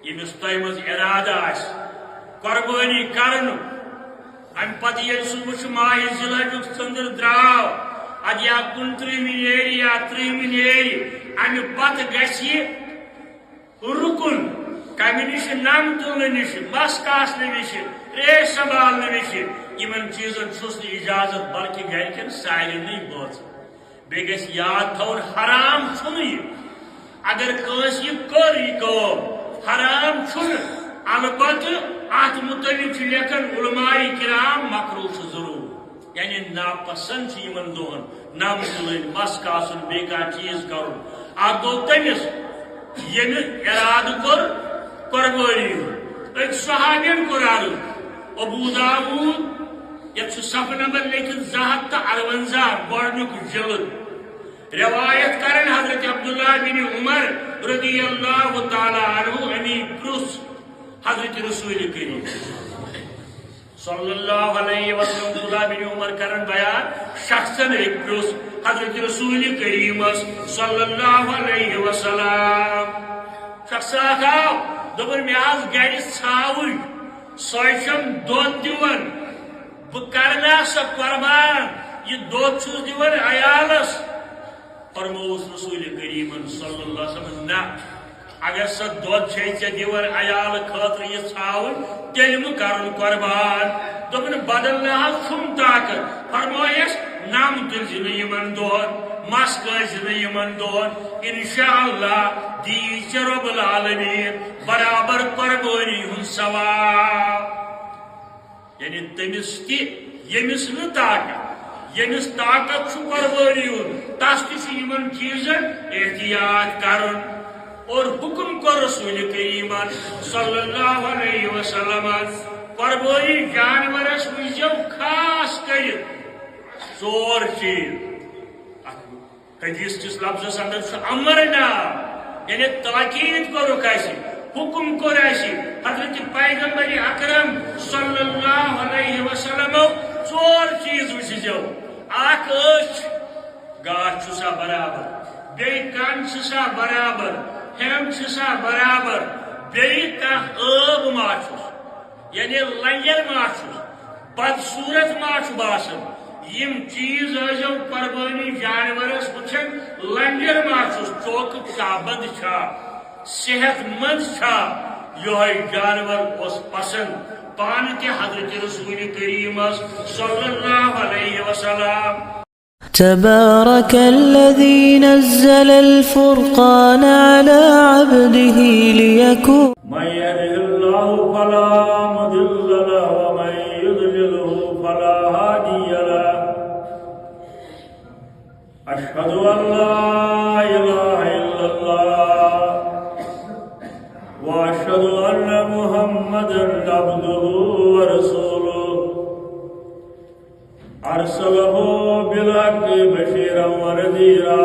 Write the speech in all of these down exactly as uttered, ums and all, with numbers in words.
ییٚمِس تۄہہِ منٛز اِرادٕ آسہِ قۄربٲنی کرنُک، اَمہِ پتہٕ ییٚلہِ سُہ وٕچھِ ماہِ ذی الحجُک ژٔنٛدٕر درٛاو، اَدٕ یا کُنترٕہمہِ نیرِ یا ترٕٛہمہِ نیرِ، اَمہِ پتہٕ گژھِ یہِ رُکُن، کمہِ نِش؟ نم تُلنہٕ نِش، مس کاسنہٕ نِش، ریش سنبھالنہٕ نِش۔ یِمن چیٖزن چھُس نہٕ اجازت، بلکہِ گرِکٮ۪ن سارنٕے بٲژن۔ بیٚیہِ گژھِ یاد تھاوُن، حرام چھُنہٕ یہِ۔ اگر کٲنٛسہِ یہِ کٔر، یہِ کٲم حرام چھُنہٕ، البتہٕ اتھ متعلق چھُ لیکھان علماء کرام، مکروہ چھُ ضروٗر۔ یعنی ناپسند چھِ یِمن دۄہن نم تُلٕنۍ، مس کاسُن، بیٚیہِ کانٛہہ چیٖز کرُن۔ اکھ گوٚو تٔمِس، ییٚمہِ ارادٕ کوٚر قۄربٲنی ہُنٛد۔ أکۍ صحابین کوٚر عرض۔ ابو داوود، یتھ چھُ صفحہٕ نمبر لیکھِتھ زٕ ہتھ تہٕ ارونزاہ، گۄڈنیُک جلد۔ روایت کرن حضرت عبداللہ بن عمر رضی اللہ تعالی عنہ، امی پرُژھ حضرت رسول کریم صلی اللہ علیہ وسلم۔ عبداللہ بن عمر کرن بیان، شخصن أکۍ پرُژھ حضرت رسول کریمس صلی اللہ علیہ وسلم۔ شخص اکھ آو، دوٚپُن، مےٚ حظ گرِ ژھاوٕج، سۄے چھم دۄد دِوان، بہٕ کرٕ نا سۄ قۄربان؟ یہِ دۄد چھُس دِوان عیالس۔ فرمووُس رسول کریمن صلی اللہ علیہ وسلم، نہ، اگر سۄ دۄد چھے ژےٚ دِوان عیالہٕ خٲطرٕ یہِ ژھاوٕج، تیٚلہِ مہٕ کرُن قۄربان۔ دوٚپُن، بدل نہ حظ چھُم طاقت۔ فرمویس، نم تُلزِ نہٕ یِمن دۄہن، مس کٲسزِ نہٕ یِمن دۄہن۔ انشاءاللہ دِیی ژےٚ رب العالمین برابر قۄربٲنی ہُنٛد ثواب۔ یعنی تٔمِس تہِ، ییٚمِس نہٕ طاقت، ییٚمِس طاقت چھُ قۄربٲنی ہُنٛد، تس تہِ چھُ یِمن چیٖزن احتیاط کرُن۔ اور حکم کوٚر رسول کریمن صلی اللہ علیہ وسلمن، قۄربٲنی جانورس وٕچھزیو خاص کٔرِتھ ژور چیٖز۔ اتھ حدیث کِس لفظس اندر چھُ امر ناو، یعنی تاکید کوٚرُکھ اَسہِ، حکم کوٚر اَسہِ حضرت پیغمبر اکرم صلی اللہ علیہ وسلمو، ژور چیٖز وٕچھزیو۔ اکھ أچھ، گاش چھُ سا برابر، بیٚیہِ کن چھِ سا برابر، ہٮ۪نٛد چھِ سا برابر، بیٚیہِ کانٛہہ عٲب ما چھُس؟ یعنی لنگر ما چھُس، بدصورت ما چھُ باسان؟ یِم چیٖز ٲسۍزیو قۄربٲنی جانورس وٕچھان، لنگر ما چھُس، چوکہٕ شاہ بنٛد چھا، صحت مند چھا؟ یِہوٚے جانور اوس پسند پانہٕ تہِ حضرت رسول کریمس صلی اللہ علیہ وسلم۔ تبارك الذي نزل الفرقان على عبده ليكون من يهده الله فلا مضل له ومن يضلله فلا هادي له. أشهد أن لا إله إلا الله وأشهد أن محمدا عبده ورسوله. أرسله بالحق بشيرا ونذيرا.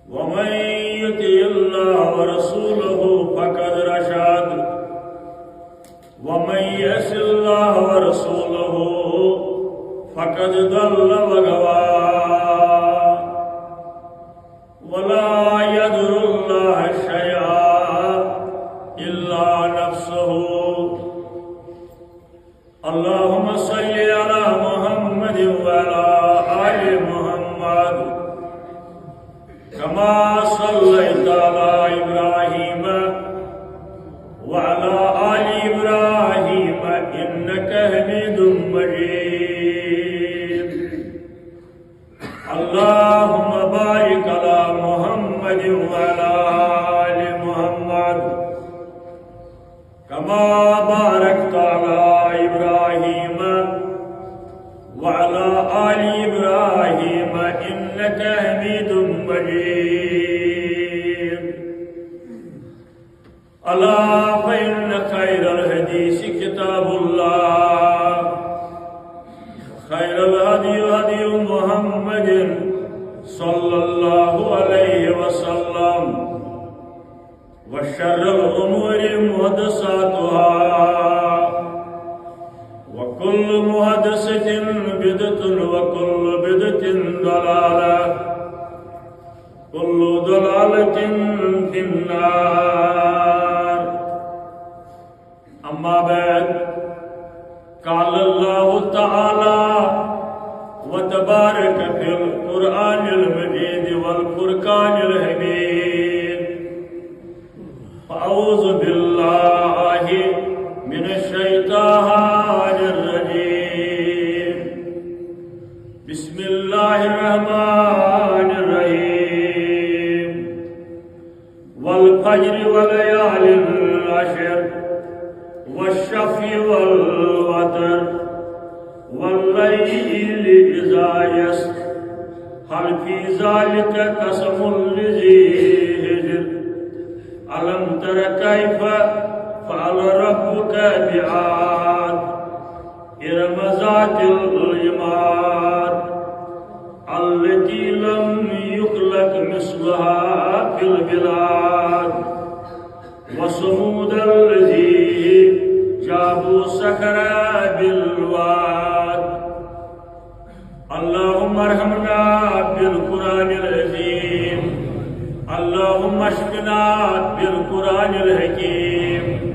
ومن يطع الله ورسوله فقد رشد. ومن يعص الله ورسوله فقد ضل وغوى. ولا يضر الله شيئا إلا نفسه. اللهم صل على محمد وعلى آل محمد كما صليت على إبراهيم وعلى آل إبراهيم إنك حميد مجيد. اللهم بارك على محمد وعلى آل محمد كما باركت على إبراهيم وعلى آل إبراهيم إنك حميد مجيد. ألا فإن خير الحديث كتاب الله، خير الهدي هدي محمد صلى الله عليه وسلم، وشر الأمور محدثاتها، وكل محدثة بدعة، وكل بدعة ضلالة، كل ضلالة في النار. أما بعد، قال الله تعالى وتبارك في القرآن المجيد والفرقان الحميد. فأعوذ بالله من الشيطان الرجيم. بسم الله الرحمن الرحيم. والفجر وليال عشر، والشفع والوتر، والليل إذا يسر، هل في ذلك قسم لذي حجر؟ ألم تر كيف فعل ربك بعاد، إرم ذات العماد، التي لم يخلق مثلها في البلاد، وثمود الذين جابوا الصخر بالواد. اللهم ارحمنا بالقرآن العظيم. اللهم اشفنا بالقرآن الحكيم.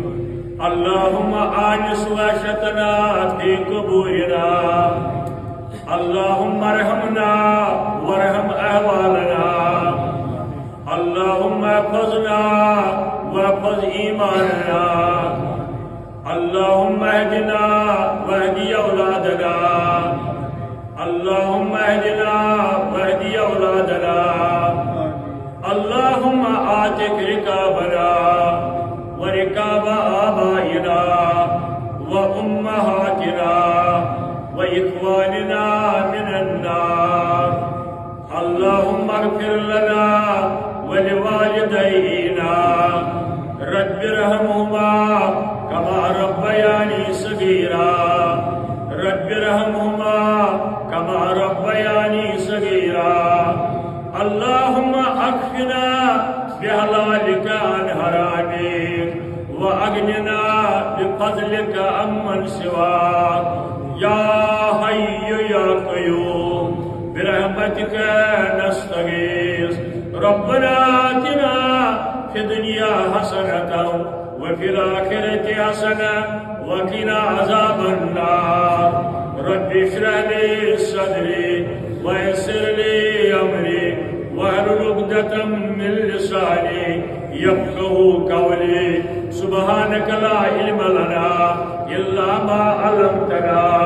اللهم آنس وحشتنا في قبورنا. اللهم ارحمنا وارحم أحوالنا. اللهم احفظنا واحفظ إيماننا. اللهم اهدنا واهد أولادنا. اللهم اهدنا واهد أولادنا. اللهم أعتق رقابنا ورقاب آبائنا وأمهاتنا وإخواننا من النار. اللهم اغفر لنا ولوالدينا. رب ارحمهما كما ربياني صغيرا. رب ارحمهما كما ربياني صغيرا. اللهم اكفنا بحلالك عن حرامك، وأغننا بفضلك عمن سواك. يا حي يا قيوم، برحمتك نستغيث. ربنا آتنا في الدنيا حسنة وفي الآخرة حسنة وقنا عذاب النار. رب اشرح لي صدري ويسر لي أمري واحلل عقدة من لساني يفقهوا قولي. سبحانك لا علم لنا إلا ما علمتنا.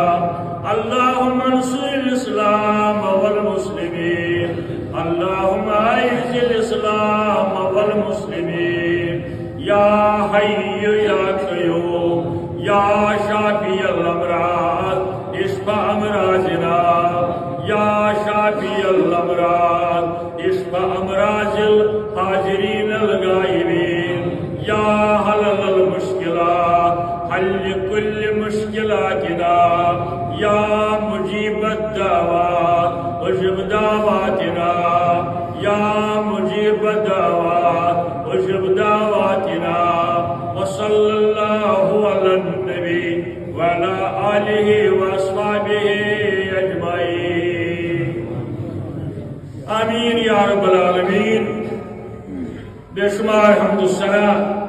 اللهم انصر الإسلام والمسلمين. اللهم أعز الإسلام والمسلمين. يا حي يا قيوم، يا شافي الأمراض، اشف أمراضنا. يا شافي الأمراض، اشف أمراض الحاضرين الغائبين. يا حلل المشكلات، حل كل مشكلاتنا. يا مجيب الدعوات، أجب دعواتنا. يا مجيب الدعوات، أجب دعواتنا. وصلى الله على النبي وعلى آله وأصحابه أجمعين. آمين يا رب العالمين. بے شمار حمد و ثنا،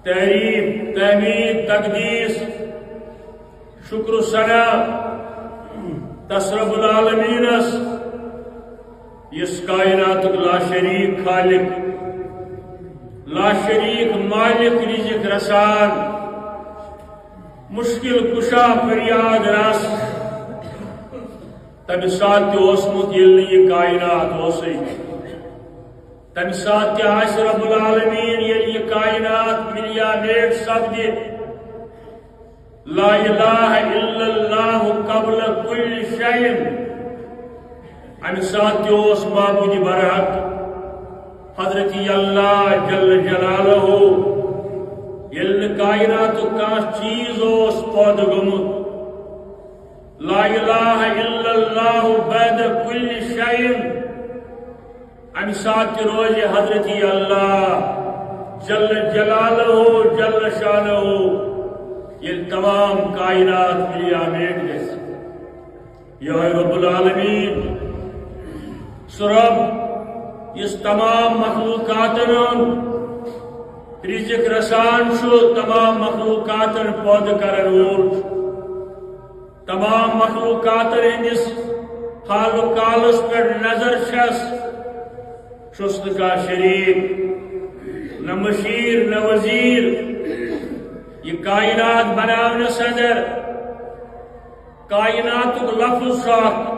تعریف، تحمید، تقدیس، شکر و ثنا تس رب العالمینس، یس کائناتک لا شریک خالق، لا شریک مالک، رزق رسان، مشکل کشا، فریاد رس۔ تمہ ساتہٕ تہِ اوسمُت ییٚلہِ نہٕ یہِ کائنات اوسُے۔ تمہ ساتہٕ تہِ آسہِ رب العالمین، ییٚلہِ یہِ کائنات ملیامیٹ سپدِ، لا الہ الا اللہ قبل کل شیء۔ امہ ساتہٕ تہِ اوس معبود برحق حضرت اللہ جل جلالہ، ییٚلہِ نہٕ کائناتُک کانٛہہ چیز اوس پٲدٕ گوٚمُت۔ لا الہ الا اللہ بعد کل شیء۔ امہ ساتہٕ تہِ روزِ حضرت اللہ جل جلالہ جل شانہ، ییٚلہِ تمام کائنات ملیامیٹ گژھِ۔ یہے رب العالمین، سُہ رب یُس تمام مخلوقاتن ہُنٛد رزق رسان چھُ، تمام مخلوقاتن پٲدٕ کرن وول چھُ، تمام مخلوقاتن ہٕنٛدِس حال و کالس پٮ۪ٹھ نظر چھس، چھُس نہٕ کانٛہہ شریٖک، نہ مشیر، نہ وزیر۔ یہِ کائنات بناونس اندر کائناتُک لفظ چھُ اکھ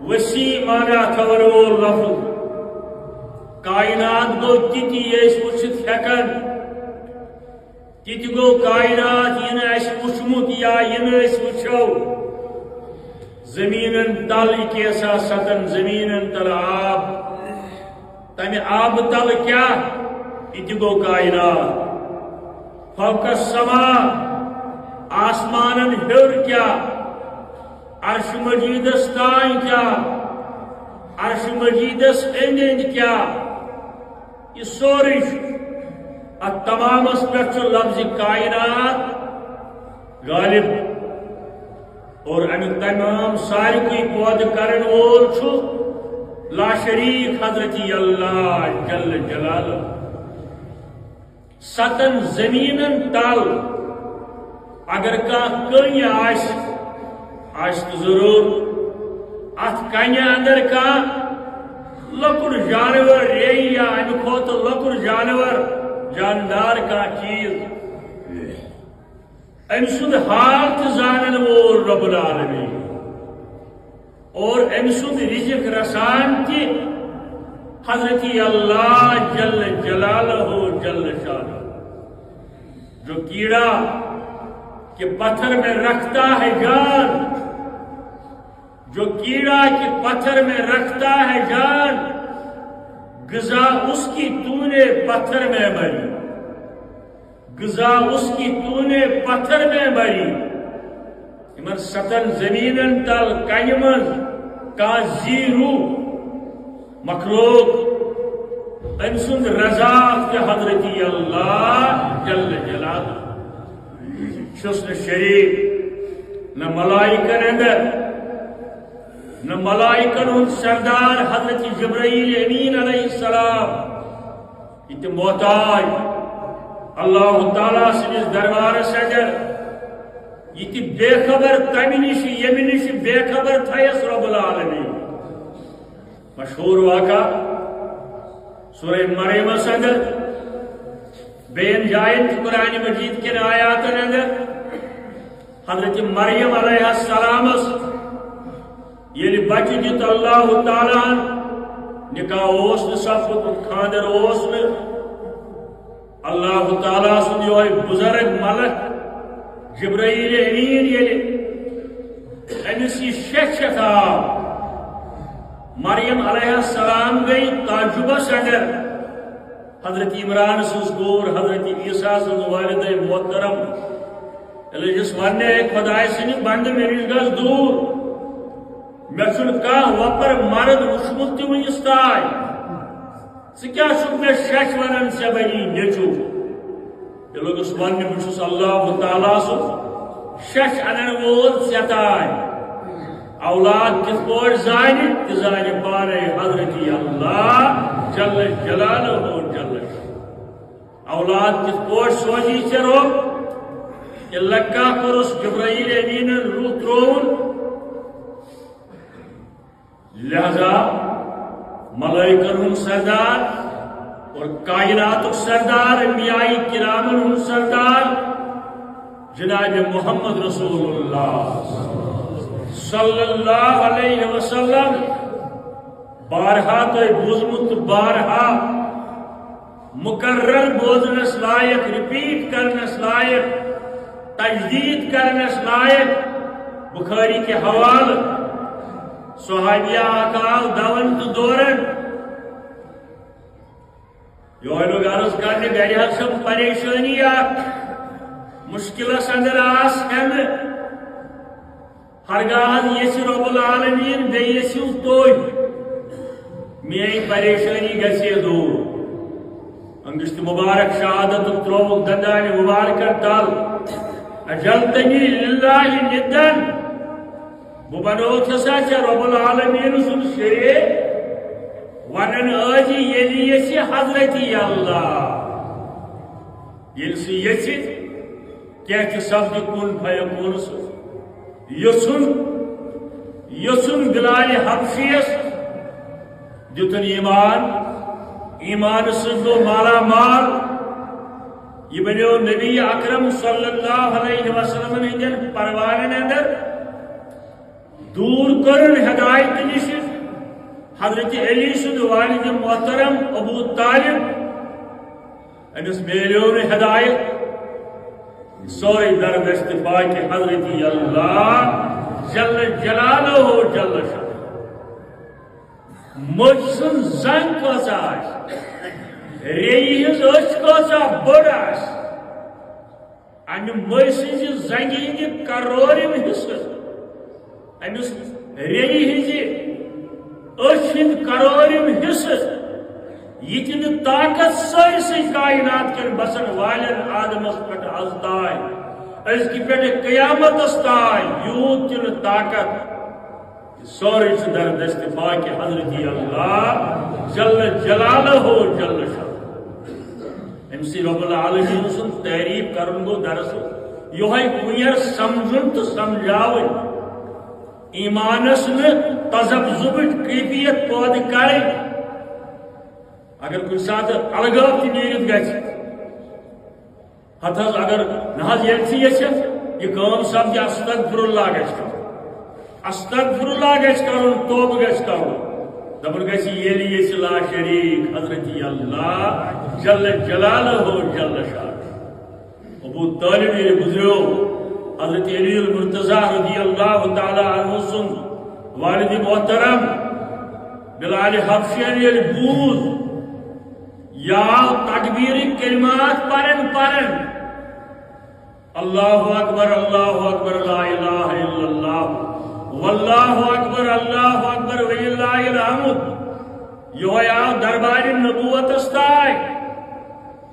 وسیع معنی تھاون وول لفظ۔ کائنات گوٚو تہِ تہِ یہِ أسۍ وٕچھِتھ ہٮ۪کان، تہِ تہِ گوٚو کائنات یہِ نہٕ اَسہِ وٕچھمُت یا یہِ نہٕ أسۍ وٕچھو۔ زٔمیٖنن تل یہِ کیسا ستن زٔمیٖنن تل آب، تمہِ آبہٕ تل کیٛاہ؟ یہِ تہِ گوٚو کائنات۔ فوق السما، آسمانن ہیوٚر کیٛاہ؟ عرش مجیدس تانۍ کیٛاہ؟ عرش مجیدس أنٛدۍ أنٛدۍ کیٛاہ؟ یہِ سورُے چھُ۔ اتھ تمامس پٮ۪ٹھ چھُ لفظ کائنات غالب۔ اور امیُک تمام سارِکُے پٲدٕ کرن وول چھُ لا شریک حضرت اللہ جل جلالہ۔ ستن زمینن تل اگر کانٛہہ کٔنۍ آسہِ، آسہِ تہٕ ضروٗر اتھ کنہِ اندر کانٛہہ لۄکُٹ جانور، ریٚیہِ یا امہِ کھۄتہٕ لۄکُٹ جانور، جاندار کانٛہہ چیٖز، أمۍ سُنٛد حال تہِ زانن وول رب العالمین اور أمۍ سُنٛد رزق رسان تہِ حضرت اللہ جل جلالہ جل شانہ۔ جو کیڑا کہ پتھر میں رکھتا ہے جان، جو کیڑا کہ پتھر میں رکھتا ہے جان، غذا اس کی تو نے پتھر میں بھری، غذا اس کی تو نے پتھر میں بھری۔ یِمن ستن زمینن تل کنہِ منٛز کانٛہہ زی روح مخلوق، أمۍ سُنٛد رزاق تہِ حضرت اللہ جل جلالہ۔ چھُس نہٕ شریٖک، نہ ملائکن اندر، نہ ملائکن ہُنٛد سردار حضرت جبرائیل امین علیہ السلام، یہِ تہِ محتاج اللہ تعالیٰ سٕنٛدِس دربارس اندر، یہِ تہِ بے خبر تمہِ نِش، ییٚمہِ نِش بے خبر تھایس رب العالمین۔ مشہوٗر واقعہ سورہ مریمس اندر، بیٚین جاین تہِ قرآن مجید کٮ۪ن آیاتن اندر، حضرت مریم علیہ السلامس ییٚلہِ بچہِ دیُت اللہ تعالیٰ ہن، نکاح اوس نہٕ سپدمُت، خانٛدر اوس نہٕ، اللہ تعالیٰ سُنٛد یِہوٚے بُزرگ ملک جبرائیل امین ییٚلہِ أمِس یہِ شیٚچھ ہٮ۪تھ آو، مریم علیہ السلام گٔے تعجبس اندر۔ حضرت عمران سٕنٛز کوٗر، حضرت عیسیٰ سٕنٛز والدہ محترم، ییٚلہِ أمِس وننہِ، "اے خۄداے سٕنٛدِ بندٕ، مےٚ نِش گژھ دوٗر، مےٚ چھُنہٕ کانٛہہ وۄپر مرد وُچھمُت تہِ وُنِس تام۔" ژٕ کیٛاہ چھُکھ مےٚ شیٚچھ وَنان، ژےٚ بَنی نیٚچوٗ؟ تیٚلہِ لوٚگُس وَننہِ، بہٕ چھُس اللہ تعالیٰ سُنٛد شیٚچھ اَنَن وول ژےٚ تام۔ اولاد کِتھ پٲٹھۍ زانہِ؟ تہِ زانہِ پانَے حضرت اللہ جل جلالہ جل شانہ۔ اولاد کِتھ پٲٹھۍ سوزی ژےٚ رۄب؟ ییٚلہِ لَکا کوٚرُس جبرائیل امیٖنَن روح ترٛووُن، لہذا ملائکن ہُنٛد سردار اور کائناتُک سردار، انبیاء کرامن ہُنٛد سردار جناب محمد رسول اللہ صلی اللہ علیہ وسلم، بارہا تۄہہِ بوٗزمُت تہٕ بارہا مکرر بوزنس لائق، ریپیٹ کرنس لائق، تجدید کرنس لائق، بخاری کے حوالہ۔ صحابیہ اکھ آو دون تہٕ دورن۔ یہوے لوٚگ عرض کرنہِ، گرِ حظ چھم پریشٲنی اکھ، مشکلس اندر آس ہٮ۪نہٕ۔ ہرگاہ حظ یژھِ رب العالمین، بیٚیہِ یژھِو تُہۍ، میٲنۍ پریشٲنی گژھِ ہے دوٗر۔ انگشت مبارک شہادتُک ترٛووُکھ دندانہِ مبارکن تل۔ اجعلتنی للہ نداً، بہٕ بنووُتھ ہسا ژےٚ رب العالمین سُنٛد شریٖک۔ ونان ٲسۍ ییٚلہِ یژھِ حضرت اللہ، ییٚلہِ سُہ یژھِ، کینٛہہ تہِ سپدِ کُن فیکون سُہ۔ یژھُن، یژھُن بلال حبشیس دیُتُن ایمان، ایمان سۭتۍ گوٚو مالا مال۔ یہِ بنیو نبی اکرم صلی اللہ علیہ وسلم ہٕنٛدٮ۪ن پروانن اندر۔ دوٗر کٔرٕن ہدایت نِش حضرت علی سُنٛد والد محترم ابو طالب، أمِس میلیو نہٕ ہدایت۔ سورُے در دست پاک حضرت اللہ جل جلالہ جل شانہ۔ مٔجۍ سٕنٛز زنگ کۭژاہ آسہِ، ریٚیہِ ہٕنٛز أچھ کۭژاہ بٔڑ آسہِ، امہِ مٔسۍ سٕنٛزِ زنگہِ ہٕنٛدِ کرورِم حصہٕ، أمِس ریٚیہِ ہٕنٛزِ أچھ ہٕنٛدِ کرورِم حصہٕ، یہِ تہِ نہٕ طاقت سٲرسٕے کائنات کٮ۪ن بسن والٮ۪ن آدمس پٮ۪ٹھ از تام، أزکہِ پٮ۪ٹھ قیامتس تام یوٗت تہِ نہٕ طاقت۔ سورُے چھُ در دست پاک حضرت اللہ جل جلالہ جل شانہ۔ أمۍ سٕے رب العالمین سُنٛد تعریف کرُن گوٚو دراصل یِہوٚے کُنیر سمجھُن تہٕ سمجھاوٕنۍ۔ ایمانس نہٕ تذبذبٕچ کیفیت پٲدٕ کرٕنۍ۔ اگر کُنہِ ساتہٕ الگٲب تہِ نیٖرِتھ گژھِ، ہتہٕ حظ اگر نہ حظ ییٚلہِ ژٕ یژھکھ، یہِ کٲم سپدِ، استغفر اللہ گژھِ کرُن۔ استغفر اللہ گژھِ کرُن، توبہٕ گژھِ کرُن۔ دپُن گژھِ ییٚلہِ یژھِ لا شریک حضرت اللہ جل جلالہ جل شانہ۔ ابو طالب ییٚلہِ گُزریو، حضرت علی المرتضی رضی اللہ تعالیٰ عنہ سُنٛد والد محترم بلال حبشین ییٚلہِ بوٗز، یا تکبیر کلمات پرن پرن، اللہ اکبر، اللہ اکبر، لا الہ الا اللہ، واللہ اکبر، اللہ اکبر، وللہ الحمد۔ یہوے آو دربار نبوتس تام۔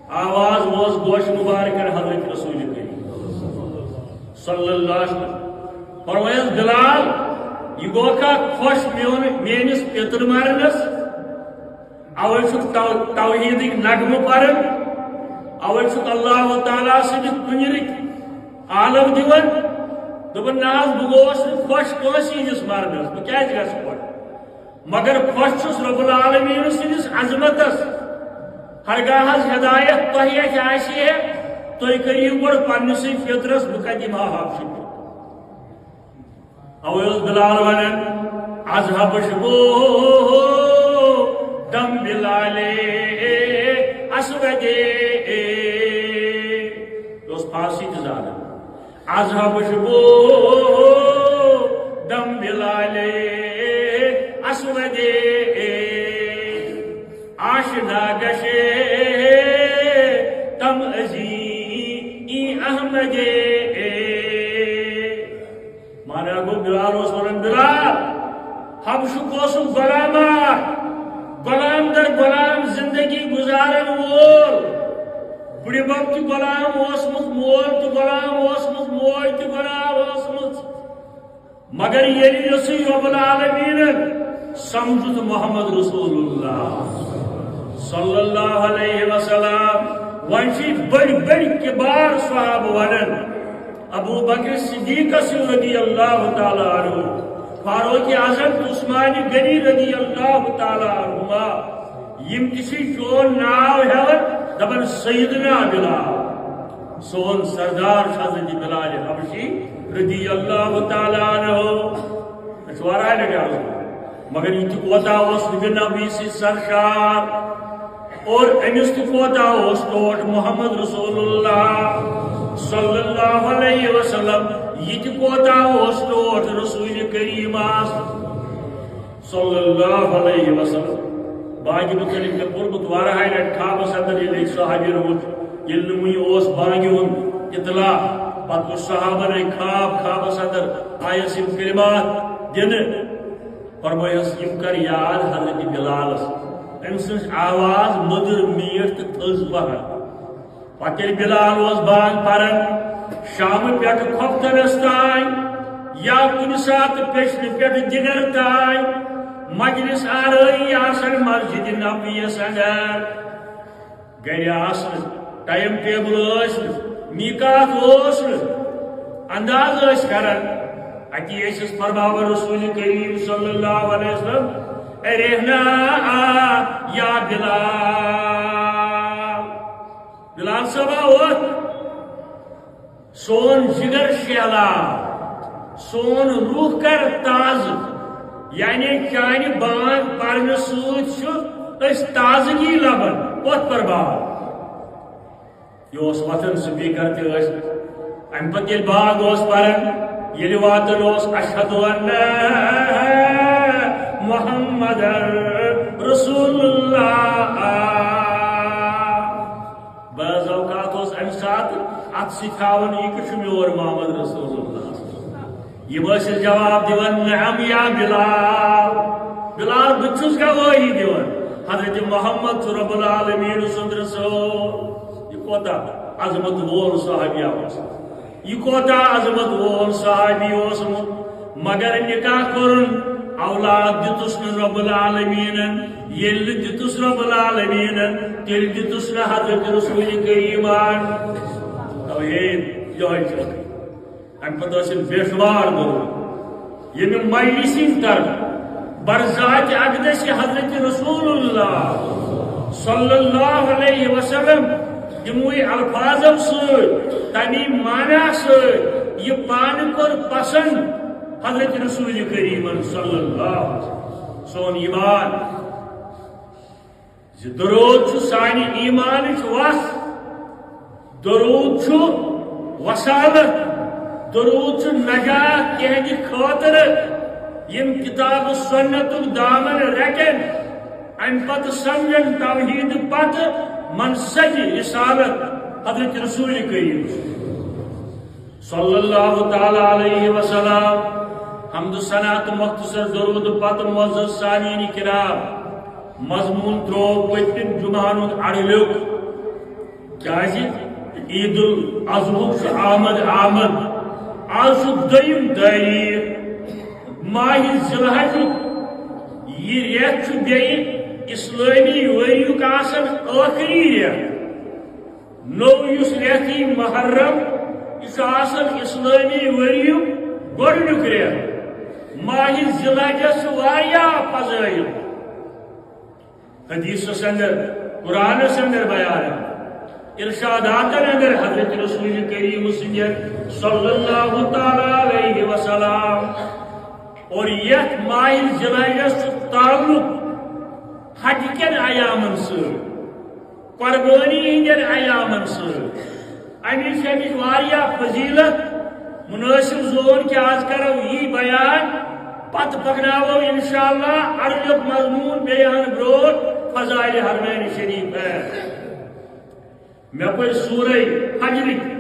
آواز وٲژ گوش مبارکن حضرت رسول کریم صلی اللہ علیہ وسلم۔ فرمایس، بلال، یہ گوکھا خۄش میون، میٲنِس پیتر مرنس؟ اوے چھُکھ تو-، توحیدٕکۍ نغمہٕ پران، اوے چھُکھ اللہ تعالیٰ سٕنٛدِ کُنِرٕکۍ عالم دِوان۔ دوٚپُن، نہ حظ، بہٕ گوس نہٕ خۄش کٲنٛسہِ ہٕنٛدِس مرنس، بہٕ کیازِ گژھٕ خۄش؟ مگر خۄش چھُس رب العالمین سٕنٛدِس عظمتس۔ ہرگاہ حظ ہدایت تۄہہِ اَتھِ آسہِ ہے، تُہۍ کٔرِو گۄڈٕ پننِسٕے فطرس، بہٕ کتہِ دِمہٕ ہا حبشہِ پٮ۪ٹھ؟ اوے اوس بلال ونان، اذهب شبو دم بلال اسود۔ یہِ اوس فارسی تہِ زانان۔ اذهب شبو دم بلال اسود، آشنا گشے تم ازی احمد۔ مانا گوٚو، بلال اوس ونان، بلال، حبشُک اوسُم غلام اکھ، غلام در غلام زندگی گزارن وول، بُڈِبب تہِ غلام اوسمُت، مول تہِ غلام اوسمُت، موج تہِ غلام ٲسمٕژ۔ مگر ییٚلہِ یُسُے رب العالمینن سمجھُت محمد رسول اللہ صلی اللہ علیہ وسلم، وۄنۍ چھِ بٔڑۍ بٔڑۍ کبار صحابہٕ ونان، ابو بکر صدیقس رضی اللہ تعالیٰ عنہ، فاروق اعظم عثمان غنی رضی اللہ تعالیٰ عنہما، یِم تہِ چھِ چون ناو ہٮ۪وان، دپان، سیدنا بلال، سون سردار چھُ حضرت بلال حبشی رضی اللہ تعالیٰ عنہ۔ أسۍ چھِ واریاہ لٹہِ عرض کوٚرمُت۔ مگر یہِ تہِ کوتاہ اوس نبی نبی سۭتۍ سرشار۔ اور أمِس تہِ کوتاہ اوس ٹوٹھ محمد رسول اللہ صلی اللہ علیہ وسلم۔ یہِ تہِ کوتاہ اوس ٹوٹھ رسول کریمس صلی اللہ علیہ وسلم۔ بانگہِ متعلق مےٚ پوٚرمُت واریاہہِ لٹہِ خوابس اندر، ییٚلہِ أکۍ صحابین وُچھ، ییٚلہِ نہٕ وُنہِ اوس بانگہِ ہُنٛد اطلاع، پتہٕ وُچھ صحابن أکۍ خواب، خوابس اندر آیس یِم کلمات دِنہٕ۔ فرمٲیس، یِم کر یاد حضرت بلالس، أمۍ سٕنٛز آواز مٔدٕر میٖٹھ تہٕ تھٔز پہن۔ پتہٕ ییٚلہِ بلال اوس بانگ پران، شامہٕ پٮ۪ٹھٕ کھۄفتنس تام یا کُنہِ ساتہٕ پیٚشنہٕ پٮ۪ٹھٕ دِگر تام، مجلس آرٲیی آسان مسجد نبویس اندر۔ گرِ آسنہٕ، ٹائم ٹیبل ٲسۍ نہٕ، میقات اوس نہٕ، انداز ٲسۍ کران۔ اتی ٲسۍ أسۍ فرماوان رسول کریم صلی اللہ علیہ وسلم، "اے رہنا آ یا بلال۔" بلال صٲبا، ووت۔ سون جگر شہلا، سون روح کر تازٕ، یعنی چانہِ بانگ پرنہٕ سۭتۍ چھُ أسۍ تازگی لبان۔ وۄتھ پر باغ۔ یہِ اوس وۄتھان سپیکر تہِ ٲسۍ۔ امہِ پتہٕ ییٚلہِ باغ اوس پران، ییٚلہِ واتان اوس، "اشہد ان محمد رسول اللہ۔" بعض اوقات اوس امہِ ساتہٕ اتھ سۭتۍ تھاوان، "یہِ کیُتھ چھُ میون محمد رسول اللہ؟" یِم ٲسِس جواب دِوان، "نعم یا بلال۔" بلال، بہٕ چھُس گوٲہی دِوان، حضرت محمد چھُ رب العالمین سُنٛد رسول۔ یہِ کوتاہ عظمت وول صحابیہ اوس، یہِ کوتاہ عظمت وول صحابی اوسمُت۔ مگر نکاح کوٚرُن، اولاد دیُتُس نہٕ رب العالمینن۔ ییٚلہِ نہٕ دیُتُس رب العالمینن، تیٚلہِ دیُتُس نہٕ حضرت رسول کریٖمن۔ توحید، یہوے چھُ۔ امہِ پتہٕ ٲسِن بے شمار درود ییٚمہِ مجلسہِ ہٕنٛدۍ طرفہٕ برذات اقدس حضرت رسول اللہ صلی اللہ علیہ وسلم تِموٕے الفاظو سۭتۍ، تَمی معنی سۭتۍ، یہِ پانہٕ کوٚر پسند حضرت رسول کریمن صلی اللہ علیہ وسلم۔ سون ایمان زِ درود چھُ سانہِ ایمانٕچ وَس، درود چھُ وسالت، درود چھُ نجات تِہنٛدِ خٲطرٕ، یِم کتاب و سنتُک دامن رٹن، امہِ پتہٕ سمجھن توحید پتہٕ منسج رسالت حضرت رسول کریم۔ صلی اللہ تعالی علیہ وسلم۔ حمد و ثنا تہٕ مختصر درود پتہٕ معزز سامعین کرام، مضمون ترٛوو پٔتمٮ۪ن جمعن ہُنٛد اڑٕ لیوٚکھ۔ کیازِ؟ عید الاضحیٰ چھُ آمد آمد۔ آز چھُ دوٚیِم تٲریخ ماہِ ذی الحجُک۔ یہِ رٮ۪تھ چھُ بیٚیہِ اسلٲمی ؤریُک آسان ٲخری رٮ۪تھ۔ نوٚو یُس رٮ۪تھ یی محرم، یہِ چھُ آسان اسلٲمی ؤریُک گۄڈٕنیُک رٮ۪تھ۔ ماہِ ذی الحجس چھِ واریاہ فضٲیل۔ حدیثس اندر، قرآنس اندر بیان، ارشاداتن اندر حضرت رسول کریم سٕنٛدٮ۪ن صلی اللہ تعالی علیہ وسلم۔ اور یتھ ماہِ ذی الحجس چھُ تعلق حج کٮ۪ن ایامن سۭتۍ۔ قربٲنی ہٕنٛدٮ۪ن ایامن سۭتۍ۔ اَمِچ چھِ اَمِچ واریاہ فضیلت۔ مُنٲسِب زون کہِ آز کرو یی بیان، پتہٕ پکناوو انشاءاللہ اَرجُک مضموٗن بیٚیہِ ہن برٛونٛٹھ فضائل حرمین شریفین۔ مےٚ پٔرۍ سورہ فجرٕکۍ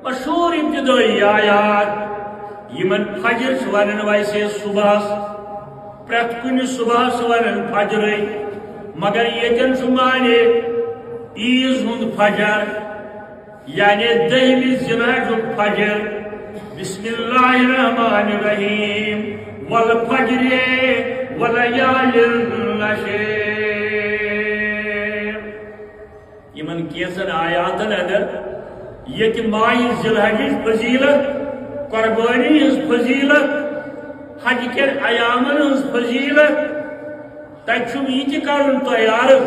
مشہوٗر ابتدٲیی آیات، یِمن فجر چھِ ونان ویسے صبحس، پرٛٮ۪تھ کُنہِ صبحس چھِ ونان فجرٕے، مگر ییٚتٮ۪ن چھُ معنی عیٖذ ہُنٛد فجر، یعنی دٔہمہِ ذی الحجُک فجر۔ بسم اللہ الرحمن الرحیم، والفجر، ولیال عشر۔ یِمن کینٛژن آیاتن اندر ییٚتہِ ماہِ ذی الحجٕچ فضیلت، قربٲنی ہٕنٛز فضیلت، حج کٮ۪ن ایامن ہٕنٛز فضیلت، تتہِ چھُم یہِ تہِ کرُن تۄہہِ عرض،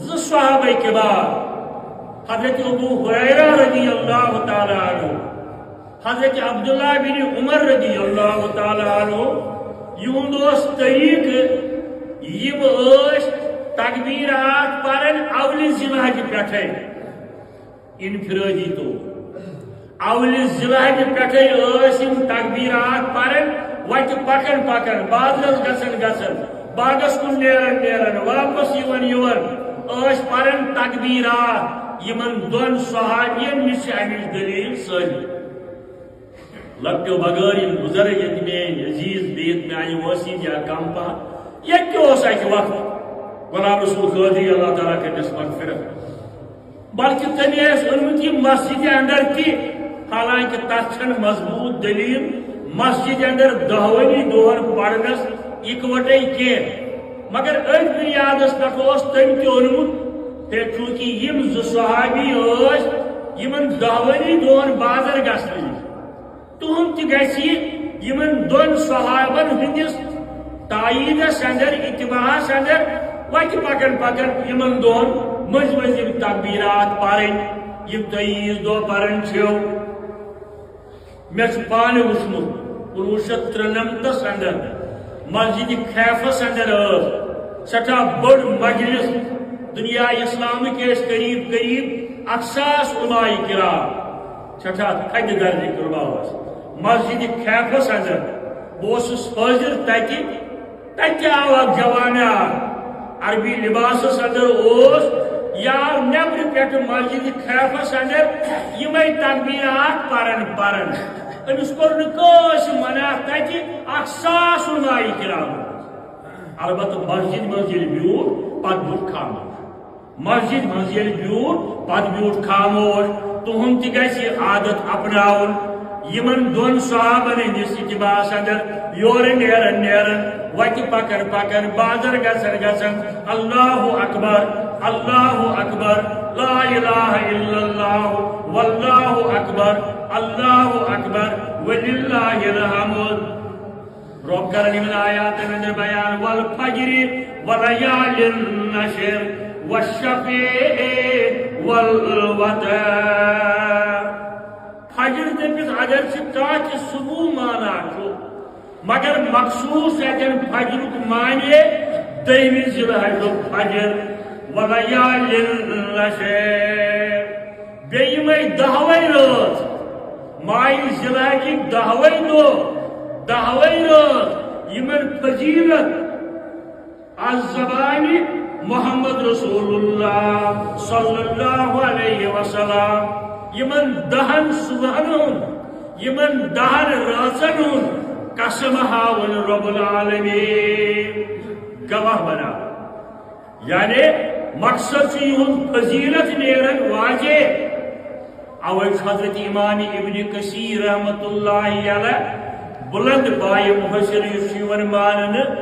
زٕ صحابہ کبار، حضرت ابو ہریرہ رضی اللہ تعالیٰ عنہ، حضرت عبداللہ بن عمر رضی اللہ تعالیٰ عنہ، یِہُنٛد اوس طریقہٕ، یِم ٲسۍ تکبیرات پران اولِ ذی الحجہِ پٮ۪ٹھے، انفرٲدی طور۔ اولِ ذی الحجہِ پٮ۪ٹھے ٲسۍ یِم تکبیرات پران، وتہِ پکان پکان، بازرس گژھان گژھان، باغس کُن نیران نیران، واپس یِوان یِوان، ٲسۍ پران تکبیرات۔ یِمن دۄن صحابین نِش چھِ امِچ دلیل سٲری۔ لۄکٹیو بغٲر یِم گُزرے، ییٚتہِ میٲنۍ عزیز، بیٚیہِ ییٚتہِ میانہِ وٲسی یا کم پہن، ییٚتہِ تہِ اوس اکہِ وقتہٕ غلام رسول قٲدری، اللہ تعالیٰ کٔرنَس مغفرت، بلکہِ تٔمۍ ٲسۍ أنمٕتۍ یہِ مسجدِ اندر تہِ، حالانکہ تتھ چھنہٕ مضبوط دلیل مسجدِ اندر دۄہوٕنی دۄہن پرنس اکوٹے کینٛہہ، مگر أتھۍ بنیادس پٮ۪ٹھ اوس تٔمۍ تہِ اوٚنمُت۔ ہے، چونکہ یِم زٕ صحابی ٲسۍ، یِمن دۄہوٕنی دۄہن بازر گژھنہٕ نِش، تُہُنٛد تہِ گژھِ یہِ یِمن دۄن صحابن ہٕنٛدِس تاییدس اندر، اتباعس اندر، وتہِ پکن پکن یِمن دۄن مٔنٛزۍ مٔنٛزۍ یِم تکبیرات پرٕنۍ، یِم تُہۍ عیٖذ دۄہ پران چھِو۔ مےٚ چھُ پانہٕ وُچھمُت کُنوُہ شیٚتھ ترٛنَمتس اندر مسجد خیفس اندر ٲس سٮ۪ٹھاہ بٔڑ مجلس، دنیا اسلامٕکۍ ٲسۍ قریب قریب اکھ ساس علماء کرام، سٮ۪ٹھاہ تھدِ درجٕکۍ علماء ٲسۍ مسجد خیفس اندر۔ بہٕ اوسُس حٲضِر تتہِ، تتہِ آو اکھ جوانہ اکھ، عربی لباسس اندر اوس، یہِ آو نیبرٕ پٮ۪ٹھٕ مسجد خیفس اندر یِمے تکبیرات پران پران۔ أمِس کوٚر نہٕ کٲنٛسہِ منع تتہِ، اکھ ساس علماء کرام۔ البتہ مسجد منٛز ییٚلہِ بیوٗٹھ، پتہٕ بیوٗٹھ خاموش۔ مسجد منٛز ییٚلہِ بیوٗٹھ، پتہٕ بیوٗٹھ خاموش۔ تُہُنٛد تہِ گژھِ یہِ عادت اپناوُن۔ یِمن دۄن صحابن ہٕنٛدِس اتباعس اندر یورٕ نیران نیران، وتہِ پکان پکان، بازر گژھان گژھان، اللہ اکبر، اللہ اکبر، لا الہ الا اللہ، واللہ اکبر، اللہ اکبر، وللہ الحمد۔ رب کرن یِمن آیاتن اندر بیان، والفجر وليال عشر والشفع والوتر۔ فجر دٔپِتھ اگر چھِ کانٛہہ تہِ صبح مانا چھُ، مگر مخصوص اتٮ۪ن فجرُک معنی دٔیمہِ ذی الحجُک فجر، وليال عشر۔ بیٚیہِ یِمے دَہوَے رٲژ، ماہِ ذی الحجٕکۍ دَہوَے دۄہ، دَہوَے رٲژ، یِمن فضیلت از زبانہِ محمد رسول اللہ صلی اللہ علیہ وسلم، یِمن دَہن صبحن ہُنٛد، یِمن دَہن رٲژن ہُنٛد قسم ہاوُن رب العالمین گواہ بناو۔ یعنی مقصد چھُ یِہُنٛد فضیلت نیران واضح۔ اوے چھُ حضرت امام ابن کثیر رحمت اللہ علیہ بلند پایہِ مفسر یُس چھُ یِوان ماننہٕ،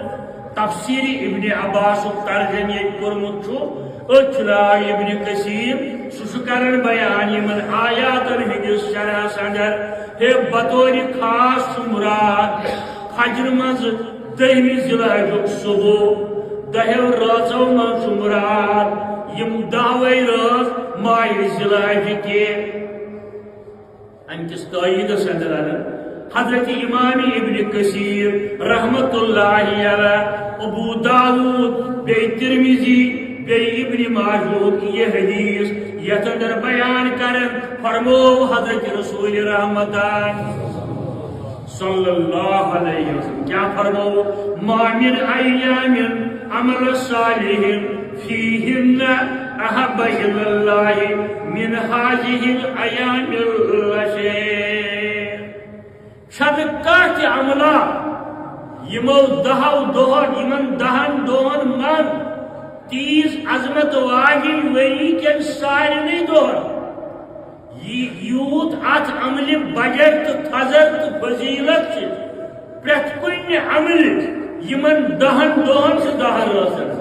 تفسیر ابن عباسُک ترجمہٕ ییٚتہِ کوٚرمُت چھُ، أتھۍ چھُ ناو ابن کثیر۔ سُہ چھُ کران بیان یِمن آیاتن ہٕنٛدِس شرحس اندر۔ ہے، بطور خاص چھُ مراد فجر منٛز دٔہمہِ ذی الحجُک صبح، دَہیو رٲژو منٛز چھُ مراد یِم دَہوَے رٲژ ماہِ ذی الحجہِ کہِ۔ اَمہِ کِس تٲییٖدس اندر اَنن حضرت امام ابن کثیر رحمت اللہ علیہ، ابو داؤد، بیٚیہِ ترمذی، بیٚیہِ ابن ماجہ یہِ حدیث یتھ اندر بیان کرن، فرموو حضرت رسول رحمتان صلی اللہ علیہ وسلم کیا فرمو، ما من ایام عمل صالح فیہن احب الی اللہ من هذه الایام العشر۔ چھنہٕ کانٛہہ تہِ عملہ یِمو دَہو دۄہن، یِمن دَہن دۄہن منٛز تیٖژ عظمت واجِنۍ ؤری کٮ۪ن سارنٕے دۄہن یہِ یوٗت اتھ عملہِ بجٹ تہٕ تھزر تہٕ فضیلت چھِ پرٛٮ۪تھ کُنہِ عملہِ یِمن دَہن دۄہن تہٕ دَہن رٲژن۔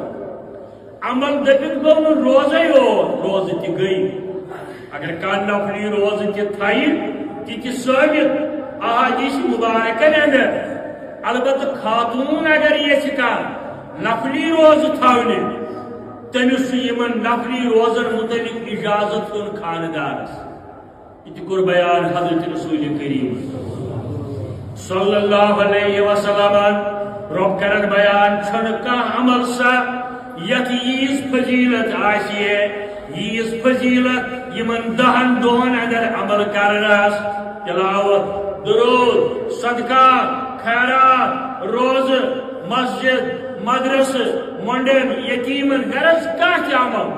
عمل دٔپِتھ گوٚو نہٕ روزے یوت، روزٕ تہِ گٔے۔ اگر کانٛہہ نفلی روزٕ تہِ تھایہِ، تہِ تہِ ثٲبت احادیث مبارکن اندر۔ البتہ خاتون اگر یژھِ کانٛہہ نفلی روزٕ تھاونہِ، تٔمِس چھُ یِمن نفلی روزن متعلق اجازت ہیوٚن خاندارس۔ یہِ تہِ کوٚر بیان حضرت رسول کریم صلی اللہ علیہ وسلم۔ رب کرن بیان، چھُنہٕ کانٛہہ عمل سا یتھ ییٖژ فضیلت آسہِ ہے، ییٖژ فضیلت یِمن دَہن دۄہن اندر عمل کرنس، تلاوت، درود، صدقہ، خیرات، روزٕ، مسجد، مدرسہٕ، مۄنڈن، یتیمن، غرض کانٛہہ تہِ عمل۔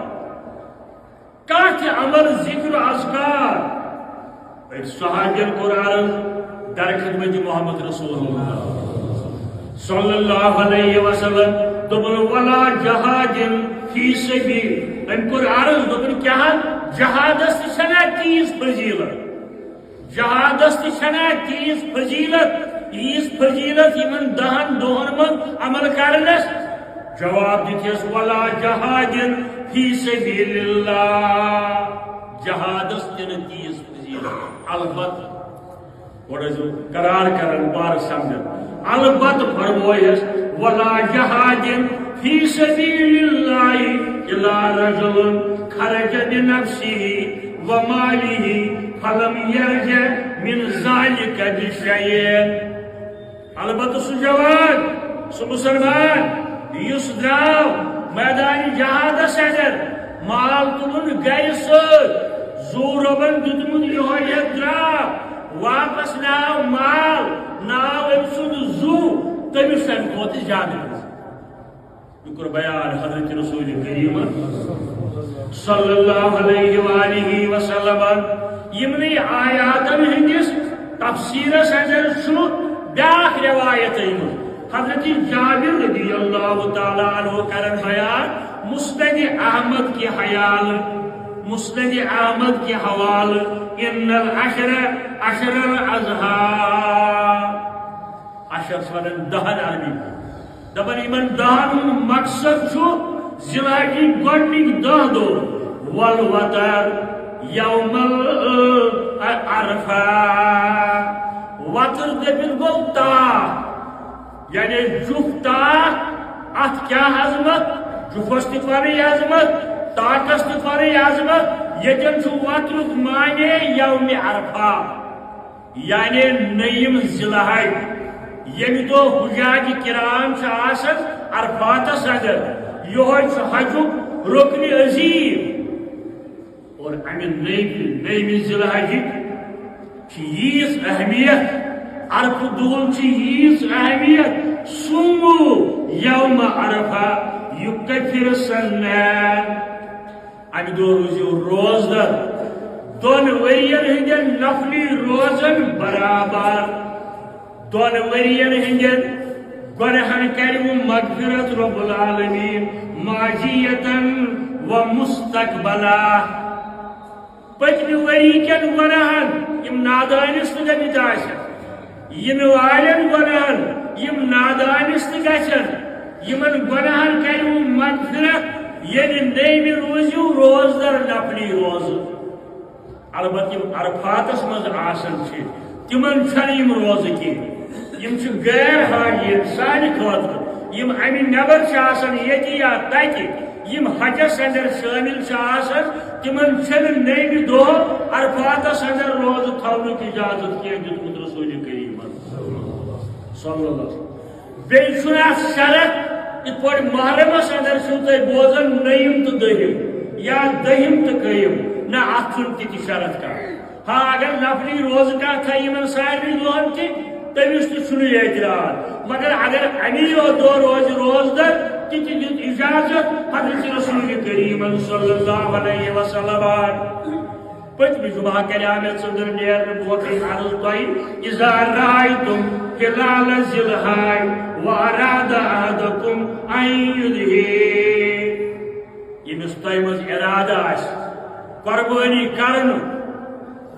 کانٛہہ تہِ عمل، ذکر، اذکار، أکۍ صحابین کوٚر عرض در خدمت محمد رسول اللہ صلی اللہ علیہ وسلم، دوٚپُن، ولا جہاد فی سبیل۔ أمۍ کوٚر عرض، دوٚپُن، کیٛاہ جہادس تہِ چھنا تیٖژ فضیلت؟ جہادس تہِ چھنا تیٖژ فضیلت؟ ییٖژ فضیلت یِمن دہن دۄہن منٛز عمل کرنس؟ جواب دِتِس، ولا جہاد فی سبیل اللہ، جہادس تہِ نہٕ تیٖژ فضیلت۔ البتہ گۄڈٕ ٲسِو قرار کران، بار سمجھان۔ البتہ فرمویس، ولا جہاد فی سبیل اللہ الا رجل خرج بنفسہ ومالہ فلم یرجع من ذلک بشیء۔ البتہ سُہ جوان، سُہ مسلمان، یُس درٛاو میدان جہادس اندر، مال تُلُن گرِ سۭتۍ، زُو رۄبن دیُتمُت یِہوٚے ہٮ۪تھ درٛاو، واپس ناو مال، ناو أمۍ سُنٛد زُو، تٔمِس چھُ اَمہِ کھۄتہٕ زیادٕ۔ یہِ کوٚر بیان حضرت رسول کریم صلی اللہ علیہ وآلہ وسلم۔ یِمنٕے آیاتن ہٕنٛدِس تفسیرس اندر چھُ بیاکھ روایت أنمٕژ۔ حضرت جابر رضی اللہ تعالیٰ عنہ کرن بیان مسند احمد کہِ حوالہٕ، مسند احمد کہِ حوالہٕ، ان العشر عشر الاضحی۔ عشر چھِ وَنان دَہَن عربی پٲٹھۍ۔ دَپان یِمَن دَہَن ہُنٛد مقصد چھُ ذی الحجٕکۍ گۄڈٕنِکۍ دَہ دۄہ، والوتر یوم عرفہ۔ وتر دٔپِتھ گوٚو تاک، یعنی جُف تاک، اَتھ کیٛاہ عظمت، جُفَس تہِ پَنٕنۍ عظمت، تاکَس تہِ پَنٕنۍ عظمت۔ ییٚتٮ۪ن چھُ وترُک معنی یوم عرفہ۔ یعنی نٔیِم ذی الحج، ییٚمہِ دۄہ حجاج کرام چھِ آسان عرفاتس اندر، یِہوٚے چھُ حجُک رُکن عظیم۔ اور امہِ نٔیمہِ، نٔیمہِ ذی الحجٕچ چھِ ییٖژ اہمیت، عرفہٕ دۄہُل چھِ ییٖژ اہمیت، صوموا یوم عرفہ یکفر سنہ۔ امہِ دۄہ روٗزِو روزدر، دۄن ؤرین ہٕنٛدٮ۪ن نفلی روزن برابر، دۄن ؤرین ہٕنٛدٮ۪ن گۄناہن کرِوٕ مغفرت رب العالمین ماضیتاً و مستقبلا۔ پٔتمہِ ؤری کٮ۪ن گۄناہن، یِم نادانِست گٔمٕتۍ آسن، یِنہٕ والٮ۪ن گۄناہن، یِم نادانِست گژھن، یِمن گۄناہن کَرِوٕ مغفرت، ییٚلہِ نٔوۍ روٗزِو روزدر نفلی روزٕ۔ البتہ یِم عرفاتس منٛز آسان چھِ، تِمن چھنہٕ یِم روزٕ کینٛہہ۔ یِم چھِ غیر حاجی سانہِ خٲطرٕ۔ یِم امہِ نٮ۪بر چھِ آسان ییٚتہِ یا تتہِ، یِم حجس اندر شٲمِل چھِ آسان، تِمن چھنہٕ نٔوِ دۄہ عرفاتس اندر روزٕ تھاونُک اجازت کینٛہہ دیُتمُت رسول کریمن۔ صلی اللہ علیہ وسلم۔ بیٚیہِ چھُنہٕ اتھ شرط، یِتھ پٲٹھۍ محرمس اندر چھِو تُہۍ بوزان نٔیِم تہٕ دٔہِم یا دٔہِم تہٕ کٔہِم، نہ، اتھ چھُنہٕ تہِ تہِ شرط کانٛہہ۔ ہاں، اگر نفلی روزٕ کانٛہہ تھایہِ یِمن سارنٕے دۄہن تہِ، تٔمِس تہِ چھُنہٕ اعتراض۔ مگر اگر اَمی یوت دۄہ روزِ روزدر، تہِ تہِ دیُت اجازت حضرت رسول کریمن صلی اللہ علیہ وسلم۔ پٔتمہِ جمعہ کریٛاو مےٚ ژٔنٛدٕر نیرنہٕ برونٛٹھٕے عرض تۄہہِ، اذا رأیتم ہلال ذی الحج و اراد احدکم ان یضحی۔ ییٚمِس تۄہہِ منٛز ارادٕ آسہِ قۄربٲنی کرنُک،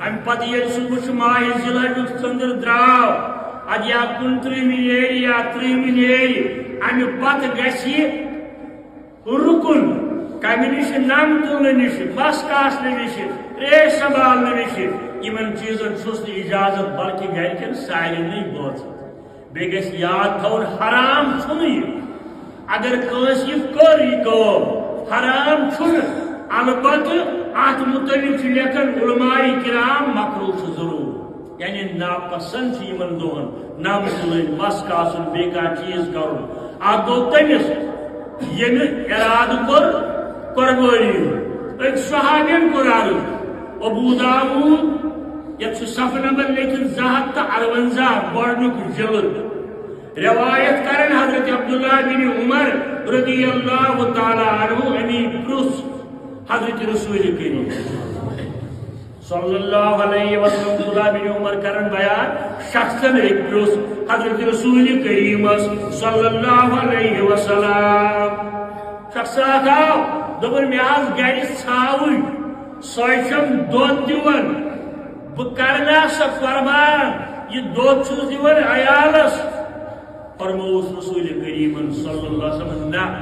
اَمہِ پتہٕ ییٚلہِ سُہ وٕچھِ ماہِ ذی الحجُک ژٔنٛدٕر درٛاو، اَدٕ یا کُنترٕہمہِ نیرِ یا ترٕہمہِ نیرِ، اَمہِ پتہٕ گژھِ یہِ رُکُن، کمہِ نِش؟ نم تُلنہٕ نِش، مَس کاسنہٕ نِش، تریش سنبھالنہٕ نِش، یِمن چیٖزن چھُس نہٕ اجازت، بلکہِ گرِکٮ۪ن سارنٕے بٲژن۔ بیٚیہِ گژھِ یاد تھاوُن، حرام چھُنہٕ یہِ۔ اگر کٲنٛسہِ یہِ کٔر، یہِ کٲم حرام چھُنہٕ، البتہٕ اتھ مُتعلِق چھِ لیکھان علماء کرام، مکروہ چھُ ضروٗر۔ یعنی ناپسند چھِ یِمن دۄہن نم تُلٕنۍ، مَس کاسُن، بیٚیہِ کانٛہہ چیٖز کرُن۔ اکھ گوٚو تٔمِس، ییٚمہِ ارادٕ کوٚر قۄربٲنی ہُنٛد۔ أکۍ صحابین کوٚر عرض، ابو داوود، یتھ چھُ صفحہٕ نمبر لیکھِتھ زٕ ہتھ تہٕ ارونزاہ، گۄڈٕنیُک جلد۔ روایت کرن حضرت عبداللہ بن عمر رضی اللہ تعالیٰ عنہ، امی پرُژھ حضرت رسول کریم صلی اللہ علیہ وسلم۔ عبداللہ بن عمر کرن بیان، شخصن أکۍ پرُژھ حضرت رسول کریمس صلی اللہ علیہ وسلم۔ شخص اکھ آو، دوٚپُن، مےٚ آس گرِ ژھاوٕج، سۄے چھم دۄد دِوان، بہٕ کرٕ نا سۄ قۄربان؟ یہِ دۄد چھُس دِوان عیالس؟ فرمووُس رسول کریمن صلی اللہ علیہ وسلم، نہ،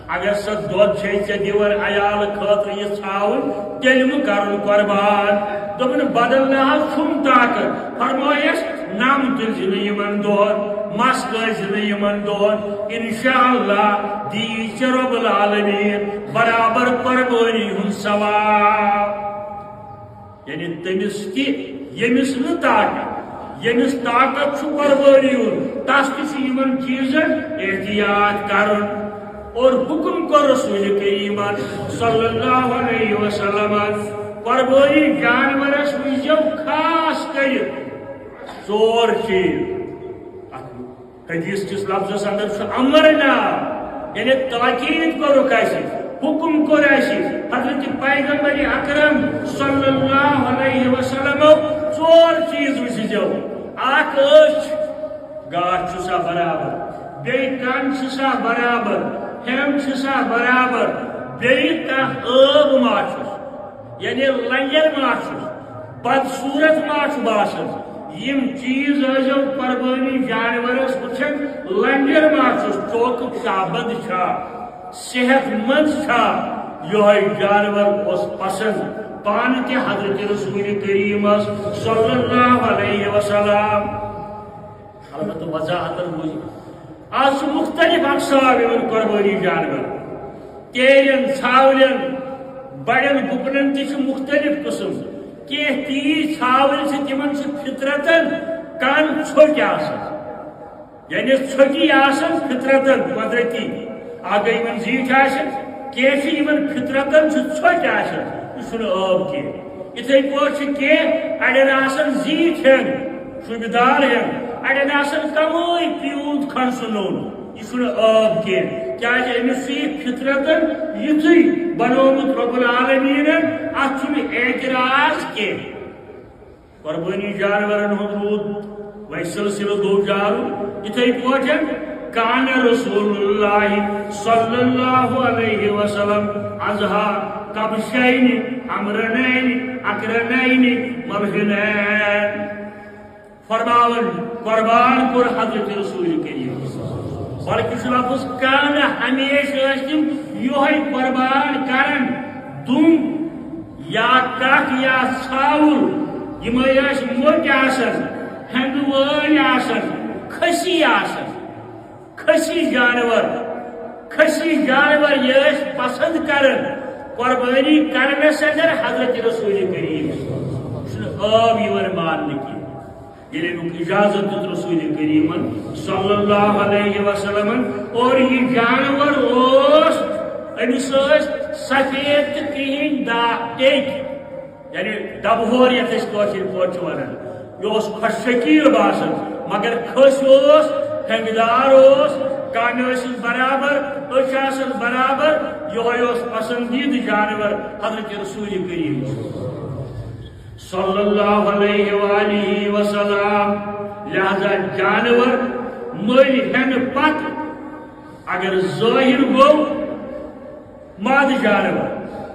اگر سۄ دۄد چھے ژےٚ دِوان عیالہٕ خٲطرٕ یہِ ژھاوُن، تیٚلہِ مہٕ کرُن قربان۔ دوٚپُن، بدل نہ حظ چھُم طاقت۔ فرمٲیس، نم تُلۍ زِ نہٕ یِمن دۄہن، مس کٲلۍ زِ نہٕ یِمن دۄہن، انشاءاللہ دی ژےٚ رب العالمین برابر قربٲنی ہُنٛد ثواب۔ یعنی تٔمِس تہِ ییٚمِس نہٕ طاقت، ییٚمِس طاقت چھُ قربٲنی ہُنٛد، تس تہِ چھُ یِمن چیٖزن احتیاط کرُن۔ اور حکم کوٚر رسول کریمن صلی اللہ علیہ وسلمن، قربٲنی جانورس وٕچھزیو خاص کٔرِتھ ژور چیٖز۔ اتھ حدیث کِس لفظس اندر چھُ امر ناو، یعنی تاکید کوٚرُکھ اَسہِ، حکم کوٚر اَسہِ حضرت پیغمبر اکرم صلی اللہ علیہ وسلمو، ژور چیٖز وٕچھزیو۔ اکھ أچھ، گاش چھُ سا برابر، بیٚیہِ کن چھِ سا برابر، ہٮ۪م چھِ سا برابر، بیٚیہِ کانٛہہ عٲب ما چھُس، یعنی لنجر ما چھُس، بدصورت ما چھُ باسان۔ یِم چیٖز ٲسۍزیو قربٲنی جانورس وٕچھان، لنجر ما چھُس، چوکہٕ شاہ بنٛد چھا، صحت مند چھا۔ یِہوٚے جانور اوس پسند پانہٕ تہِ حضرت رسول کریمس صلی اللہ علیہ وسلم۔ البتہ وضاحتن موٗجوٗب، آز چھِ مُختٔلِف اقسام یِمن قۄربٲنی جانور، تیرٮ۪ن، ژھاولٮ۪ن، بڑٮ۪ن گُپنن تہِ چھِ مُختٔلِف قٕسم۔ کینٛہہ تیٖرۍ ژھاوٕلۍ چھِ، تِمن چھِ فطرتن کن ژھوٚٹۍ آسان، یعنی ژھوٚٹی آسان فطرتن قۄدرتی۔ اکھ گٔے یِمن زیٖٹھۍ آسان، کینٛہہ چھِ یِمن فطرتن چھِ ژھوٚٹۍ آسان، یہِ چھُنہٕ عٲب کینٛہہ۔ یِتھے پٲٹھۍ چھِ کینٛہہ اڑٮ۪ن آسان زیٖٹھٮ۪ن شوٗبہِ دار ہٮ۪ن، اڑٮ۪ن آسان کمٕے پیوٗنت کھنٛڈ سُہ نوٚن۔ یہِ چھُنہٕ عٲب کینٛہہ، کیازِ أمِس چھُ یہِ فطرتن یِتھُے بنومُت رب العالمینن، اتھ چھُنہٕ اعتراض کینٛہہ۔ قۄربٲنی جانورن ہُنٛد روٗد وۄنۍ سلسلہٕ گوٚو جارو۔ یِتھے پٲٹھۍ کان رسول اللہ صلی اللہ علیہ وسلم اضحیٰ کبشین امرنین اقرنین مبہنین۔ فرماوان، قربان کوٚر حضرت رسول کریم۔ بلکہ سُہ لفظ کان، ہمیشہ ٲسۍ تِم یِہوٚے قربان کران۔ دُم یا کٹھ یا ژھاوُل، یِمے ٲسۍ موٚٹۍ آسان، ہٮ۪نٛدٕ وٲلۍ آسان، کھٔسی آسان، کھٔسی جانور، کھٔسی جانور یہِ ٲسۍ پسند کران قۄربٲنی کرنس اندر حضرت رسول کریم۔ یہِ چھُنہٕ عٲب یِوان ماننہٕ کینٛہہ۔ ییٚلہِ اَمیُک اجازت دیُت رسول کریمن صلی اللہ علیہ وسلمن، اور یہِ جانور اوس، أمِس ٲسۍ سفید تہٕ کرٛہِنۍ داغ، ٹیٚکۍ، یعنی ڈبہور یتھ أسۍ کٲشِر پٲٹھۍ چھِ ونان۔ یہِ اوس خۄش شکیٖل باسان، مگر کھٔسۍ اوس، ٹھنٛگہٕ دار اوس، کامہِ ٲسِس برابر، أچھ آسَس برابر۔ یِہوٚے اوس پسندیدٕ جانور حضرت رسول کریم صلی اللہ علیہ وآلہ وسلم۔ لہذا جانور مٔلۍ ہٮ۪نہٕ پتہٕ اگر ظٲہِر گوٚو مادٕ جانور،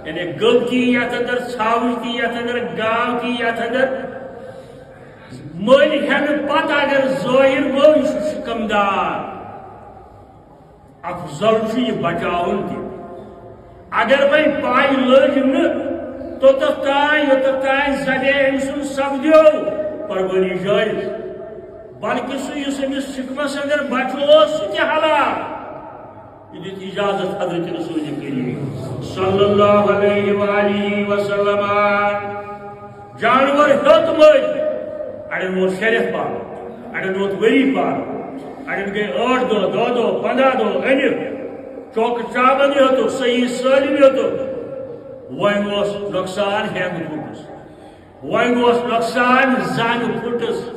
یعنی گٔب تہِ یتھ اندر، ژھاوٕج تہِ یتھ اندر، گاو تہِ یتھ اندر، مٔلۍ ہٮ۪نہٕ پتہٕ اگر ظٲہِر گوٚو، یہِ چھُ شکم دار۔ افضل چھُ یہِ بچاوُن تہِ۔ اگر وۄنۍ پاے لٔج نہٕ، توٚتتھ تام، یوٚتتھ تام ذبح أمۍ سُنٛد سپدیو، قۄربٲنی جٲیز، بلکہِ سُہ یُس أمِس شکمس اندر بچہٕ اوس، سُہ تہِ حلال۔ یہِ دیُت اجازت حضرت رسول کریم صلی اللہ علیہ وآلہ وسلم۔ جانور ہیوٚت مٔلۍ، اڑٮ۪ن ووت شےٚ رٮ۪تھ پَل، اڑٮ۪ن ووت ؤری پَل، اڑٮ۪ن گٔے ٲٹھ دۄہ، دَہ دۄہ، پنٛداہ دۄہ أنِتھ، چوکہٕ چابن ہیوٚتُکھ، صحیح سٲلِم ہیوٚتُکھ۔ وۄنۍ اوس نۄقصان ہٮ۪نٛد پھُٹُس، وۄنۍ اوس نۄقصان زنٛگ پھُٹُس۔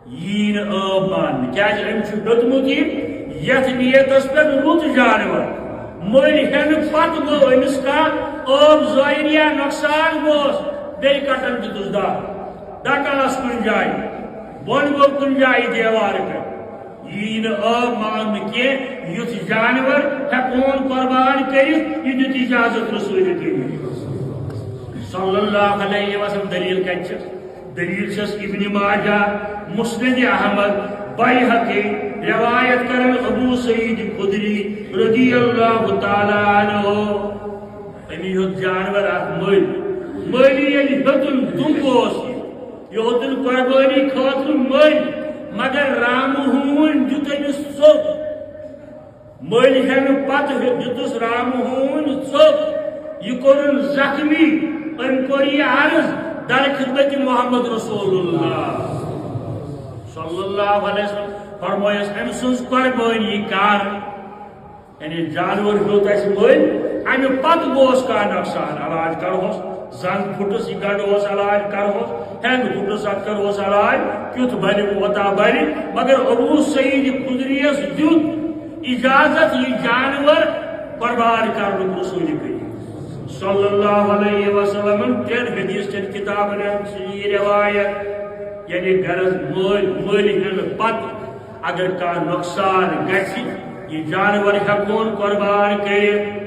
یی نہٕ عٲب ماننہٕ، کیازِ أمۍ چھُ ہیوٚتمُت یہِ یتھ نیتس پٮ۪ٹھ رُت جانور۔ مٔلۍ ہٮ۪نہٕ پتہٕ گوٚو أمِس کانٛہہ عٲب ظٲہِر یا نۄقصان گوس، بیٚیہِ کٹن دیُتُس دگ، ڈکاس کُنہِ جایہِ، بۄن گوٚو کُنہِ جایہِ دیوارٕ پٮ۪ٹھ۔ یی نہٕ عٲب ماننہٕ کینٛہہ، یُتھ جانور ہٮ۪کون قۄربان کٔرِتھ، یہِ دیُت اجازت رسول کریم صلی اللہ علیہ وسلم۔ دلیل کتہِ چھِ؟ دلیل چھس ابن ماجہ، مسند احمد، بیہقی، روایت کرن ابو سعید خدری رضی اللہ تعالی عنہ۔ أمی ہیوٚت جانور اکھ مٔلۍ۔ مٔلۍ ییٚلہِ ہیوٚتُن، دُمبہٕ اوس یہِ۔ یہِ ہیوٚتُن قۄربٲنی خٲطرٕ مٔلۍ، مگر رامہٕ ہوٗن دیُت أمِس ژوٚپ۔ مٔلۍ ہٮ۪نہٕ پتہٕ دیُتُس رامہٕ ہوٗن ژوٚپ۔ یہِ کوٚرُن زخمی۔ أمۍ کوٚر یہِ عرض در خدمت محمد رسول اللہ صلی اللہ علیہ وسلم۔ فرمٲیس، أمۍ سٕنٛز قۄربٲنی کر۔ یعنی جانور ہیوٚت اَسہِ مٔلۍ، اَمہِ پتہٕ گوس کانٛہہ نۄقصان، علاج کرہوس، زنٛگ پھُٹُس، یہِ گنٛڈہوس، علاج کرہوس، ہٮ۪نٛگ پھُٹُس، اَتھ کرہوس علاج، کیُتھ بنہِ، کوتاہ بنہِ۔ مگر ابو سعید خدریَس دیُت اجازت یہِ جانور قربان کرنُک رسول کریم صلی اللہ علیہ وسلمن۔ ترٛٮ۪ن حدیث چٮ۪ن کتابن ہٕنٛز چھِ یہِ روایت، یعنی غرض مٔلۍ، مٔلۍ ہٮ۪نہٕ پتہٕ اگر کانٛہہ نۄقصان گژھِ، یہِ جانور ہٮ۪کون قۄربان کٔرِتھ۔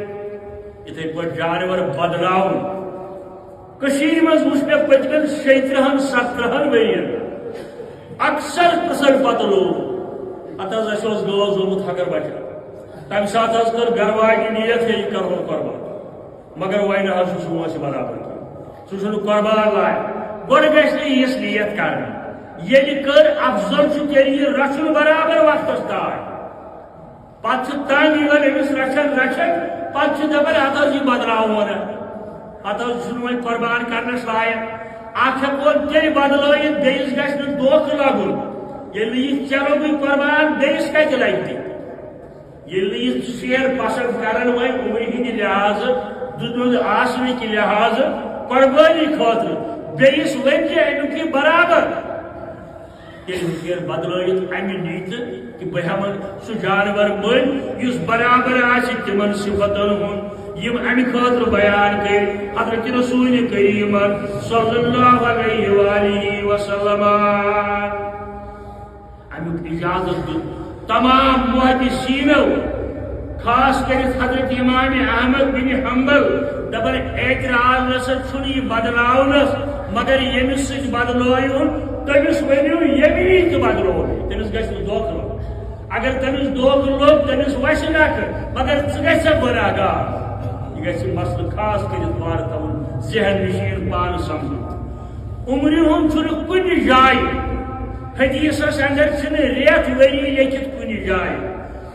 یِتھَے پٲٹھۍ جانور بدلاوُن۔ کٔشیٖرِ منٛز وٕچھ مےٚ پٔتمٮ۪ن شیٚیہِ ترٕٛہن، ستترٕٛہن ؤرین اکثر پرٛژھن پتہٕ لوٗکھ، اَتھ حظ اَسہِ اوس گٲو زومُت ہَکر بَچہ۔ تَمہِ ساتہٕ حظ کٔر گرٕ واجنہِ نیت، ہے، یہِ کَرہون قۄربان۔ مگر وۄنۍ نہ حظ چھُ سون اَسہِ برابر کینٛہہ۔ سُہ چھُنہٕ قۄربان لایق۔ گۄڈٕ گژھِ نہٕ یِژھ نیت کرٕنۍ۔ ییٚلہِ کٔر، افضل چھُ تیٚلہِ یہِ رچھُن برابر وقتس تام۔ پتہٕ چھُ تنگ یِوان أمِس رچھان رچھان، پتہٕ چھُ دپان، "اتھ حظ یہِ بدلاوو نہٕ، اتھ حظ چھُنہٕ وۄنۍ قۄربان کرنس لایق۔ اکھ ہٮ۪کون تیٚلہِ بدلٲیِتھ، بیٚیِس گژھِ نہٕ دھوکہٕ لگُن۔ ییٚلہِ نہٕ یہِ چلو بٕے قۄربان، بیٚیِس کتہِ لگہِ تہِ؟" ییٚلہِ نہٕ یہِ شیر پسند کرن وۄنۍ عمرِ ہٕنٛدِ لحاظہٕ، دُنیاہُک آسنہٕ کہِ لحاظہٕ، قۄربٲنی خٲطرٕ، بیٚیِس ونہِ تہِ امیُک یہِ برابر، تیٚلہِ ہیٚکہِ یہِ بدلٲیِتھ امہِ نیتہٕ کہِ بہٕ ہٮ۪مہٕ سُہ جانور مٔلۍ یُس برابر آسہِ تِمن صفتن ہُنٛد، یِم امہِ خٲطرٕ بیان کٔرۍ حضرت رسول کریمن صلی اللہ علیہ وآلہ وسلم۔ امیُک اجازت دیُت تمام محدثینو، خاص کٔرِتھ حضرت امام احمد بن حنبل، دپان، اعتراض نسا چھُنہٕ یہِ بدلاونس، مگر ییٚمِس سۭتۍ بدلٲیُن، تٔمِس ؤنِو، ییٚمہِ وِزِ تہِ بدلٲوُن، تٔمِس گژھِ نہٕ دھوکہٕ لگُن۔ اگر تٔمِس دھوکہٕ لوٚگ، تٔمِس وسہِ نکھٕ، مگر ژٕ گژھکھ گۄناہ گار۔ یہِ گژھِ مسلہٕ خاص کٔرِتھ وارٕ تھاوُن ذہن نشین، پانہٕ سمجھُن۔ عمرِ ہُنٛد چھُنہٕ کُنہِ جایہِ، حدیثس اندر چھِنہٕ رٮ۪تھ ؤری لیکھِتھ کُنہِ جایہِ۔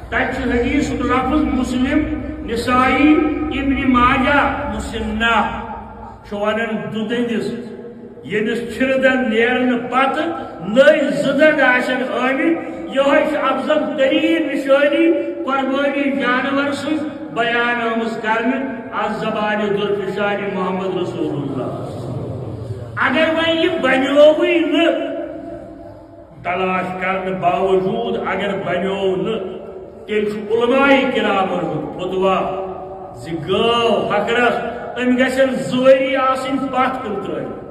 تتہِ چھُ حدیثُک لفظ مسلم، نسائی، ابن ماجہ، مسنہ چھُ ونان دُدٔنٛدِس، ییٚمِس چھِرٕ دنٛد نیرنہٕ پتہٕ نٔوۍ زٕ دنٛد آسن آمٕتۍ۔ یِہوٚے چھُ افضل تریٖن نشٲنی قۄربٲنی جانور سٕنٛز بیان آمٕژ کرنہٕ از زبانِ درپیشانِ محمد رسول اللہ۔ اگر وۄنۍ یہِ بنیووٕے نہٕ، تلاش کرنہٕ باوجود اگر بنیوو نہٕ، تیٚلہِ چھُ علماء کرامن ہُنٛد فتویٰ زِ گٲو ہکرس أمۍ گژھن زٕ ؤری آسٕنۍ پتھ کُن ترٲوِتھ۔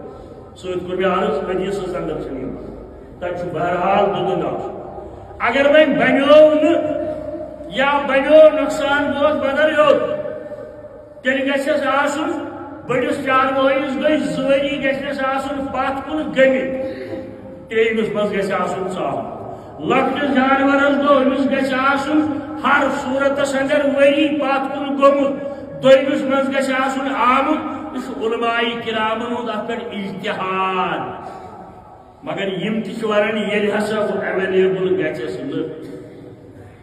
سۭتۍ کوٚر مےٚ عرض، حدیثس اندر چھُنہٕ یِوان۔ تتہِ چھُ بہرحال دُدُن آسُن۔ اگر وۄنۍ بنیوو نہٕ یا بنیوو نۄقصان گوس بدل یوت، تیٚلہِ گژھٮ۪س آسُن، بٔڑِس چاروٲیِس گٔے زٕ ؤری، گژھٮ۪س آسُن پتھ کُن گٔمٕتۍ۔ ترٛیٚیمِس منٛز گژھِ آسُن ژاو۔ لۄکٹِس جانورس گوٚو، أمِس گژھِ آسُن ہر صوٗرتس اندر ؤری پتھ کُن گوٚمُت۔ دوٚیمِس منٛز گژھِ آسُن آمُت۔ یہِ چھُ علماء کرامن ہُنٛد اتھ پٮ۪ٹھ اجتہاد۔ مگر یِم تہِ چھِ ونان، ییٚلہِ ہسا ہُہ available گژھٮ۪س نہٕ۔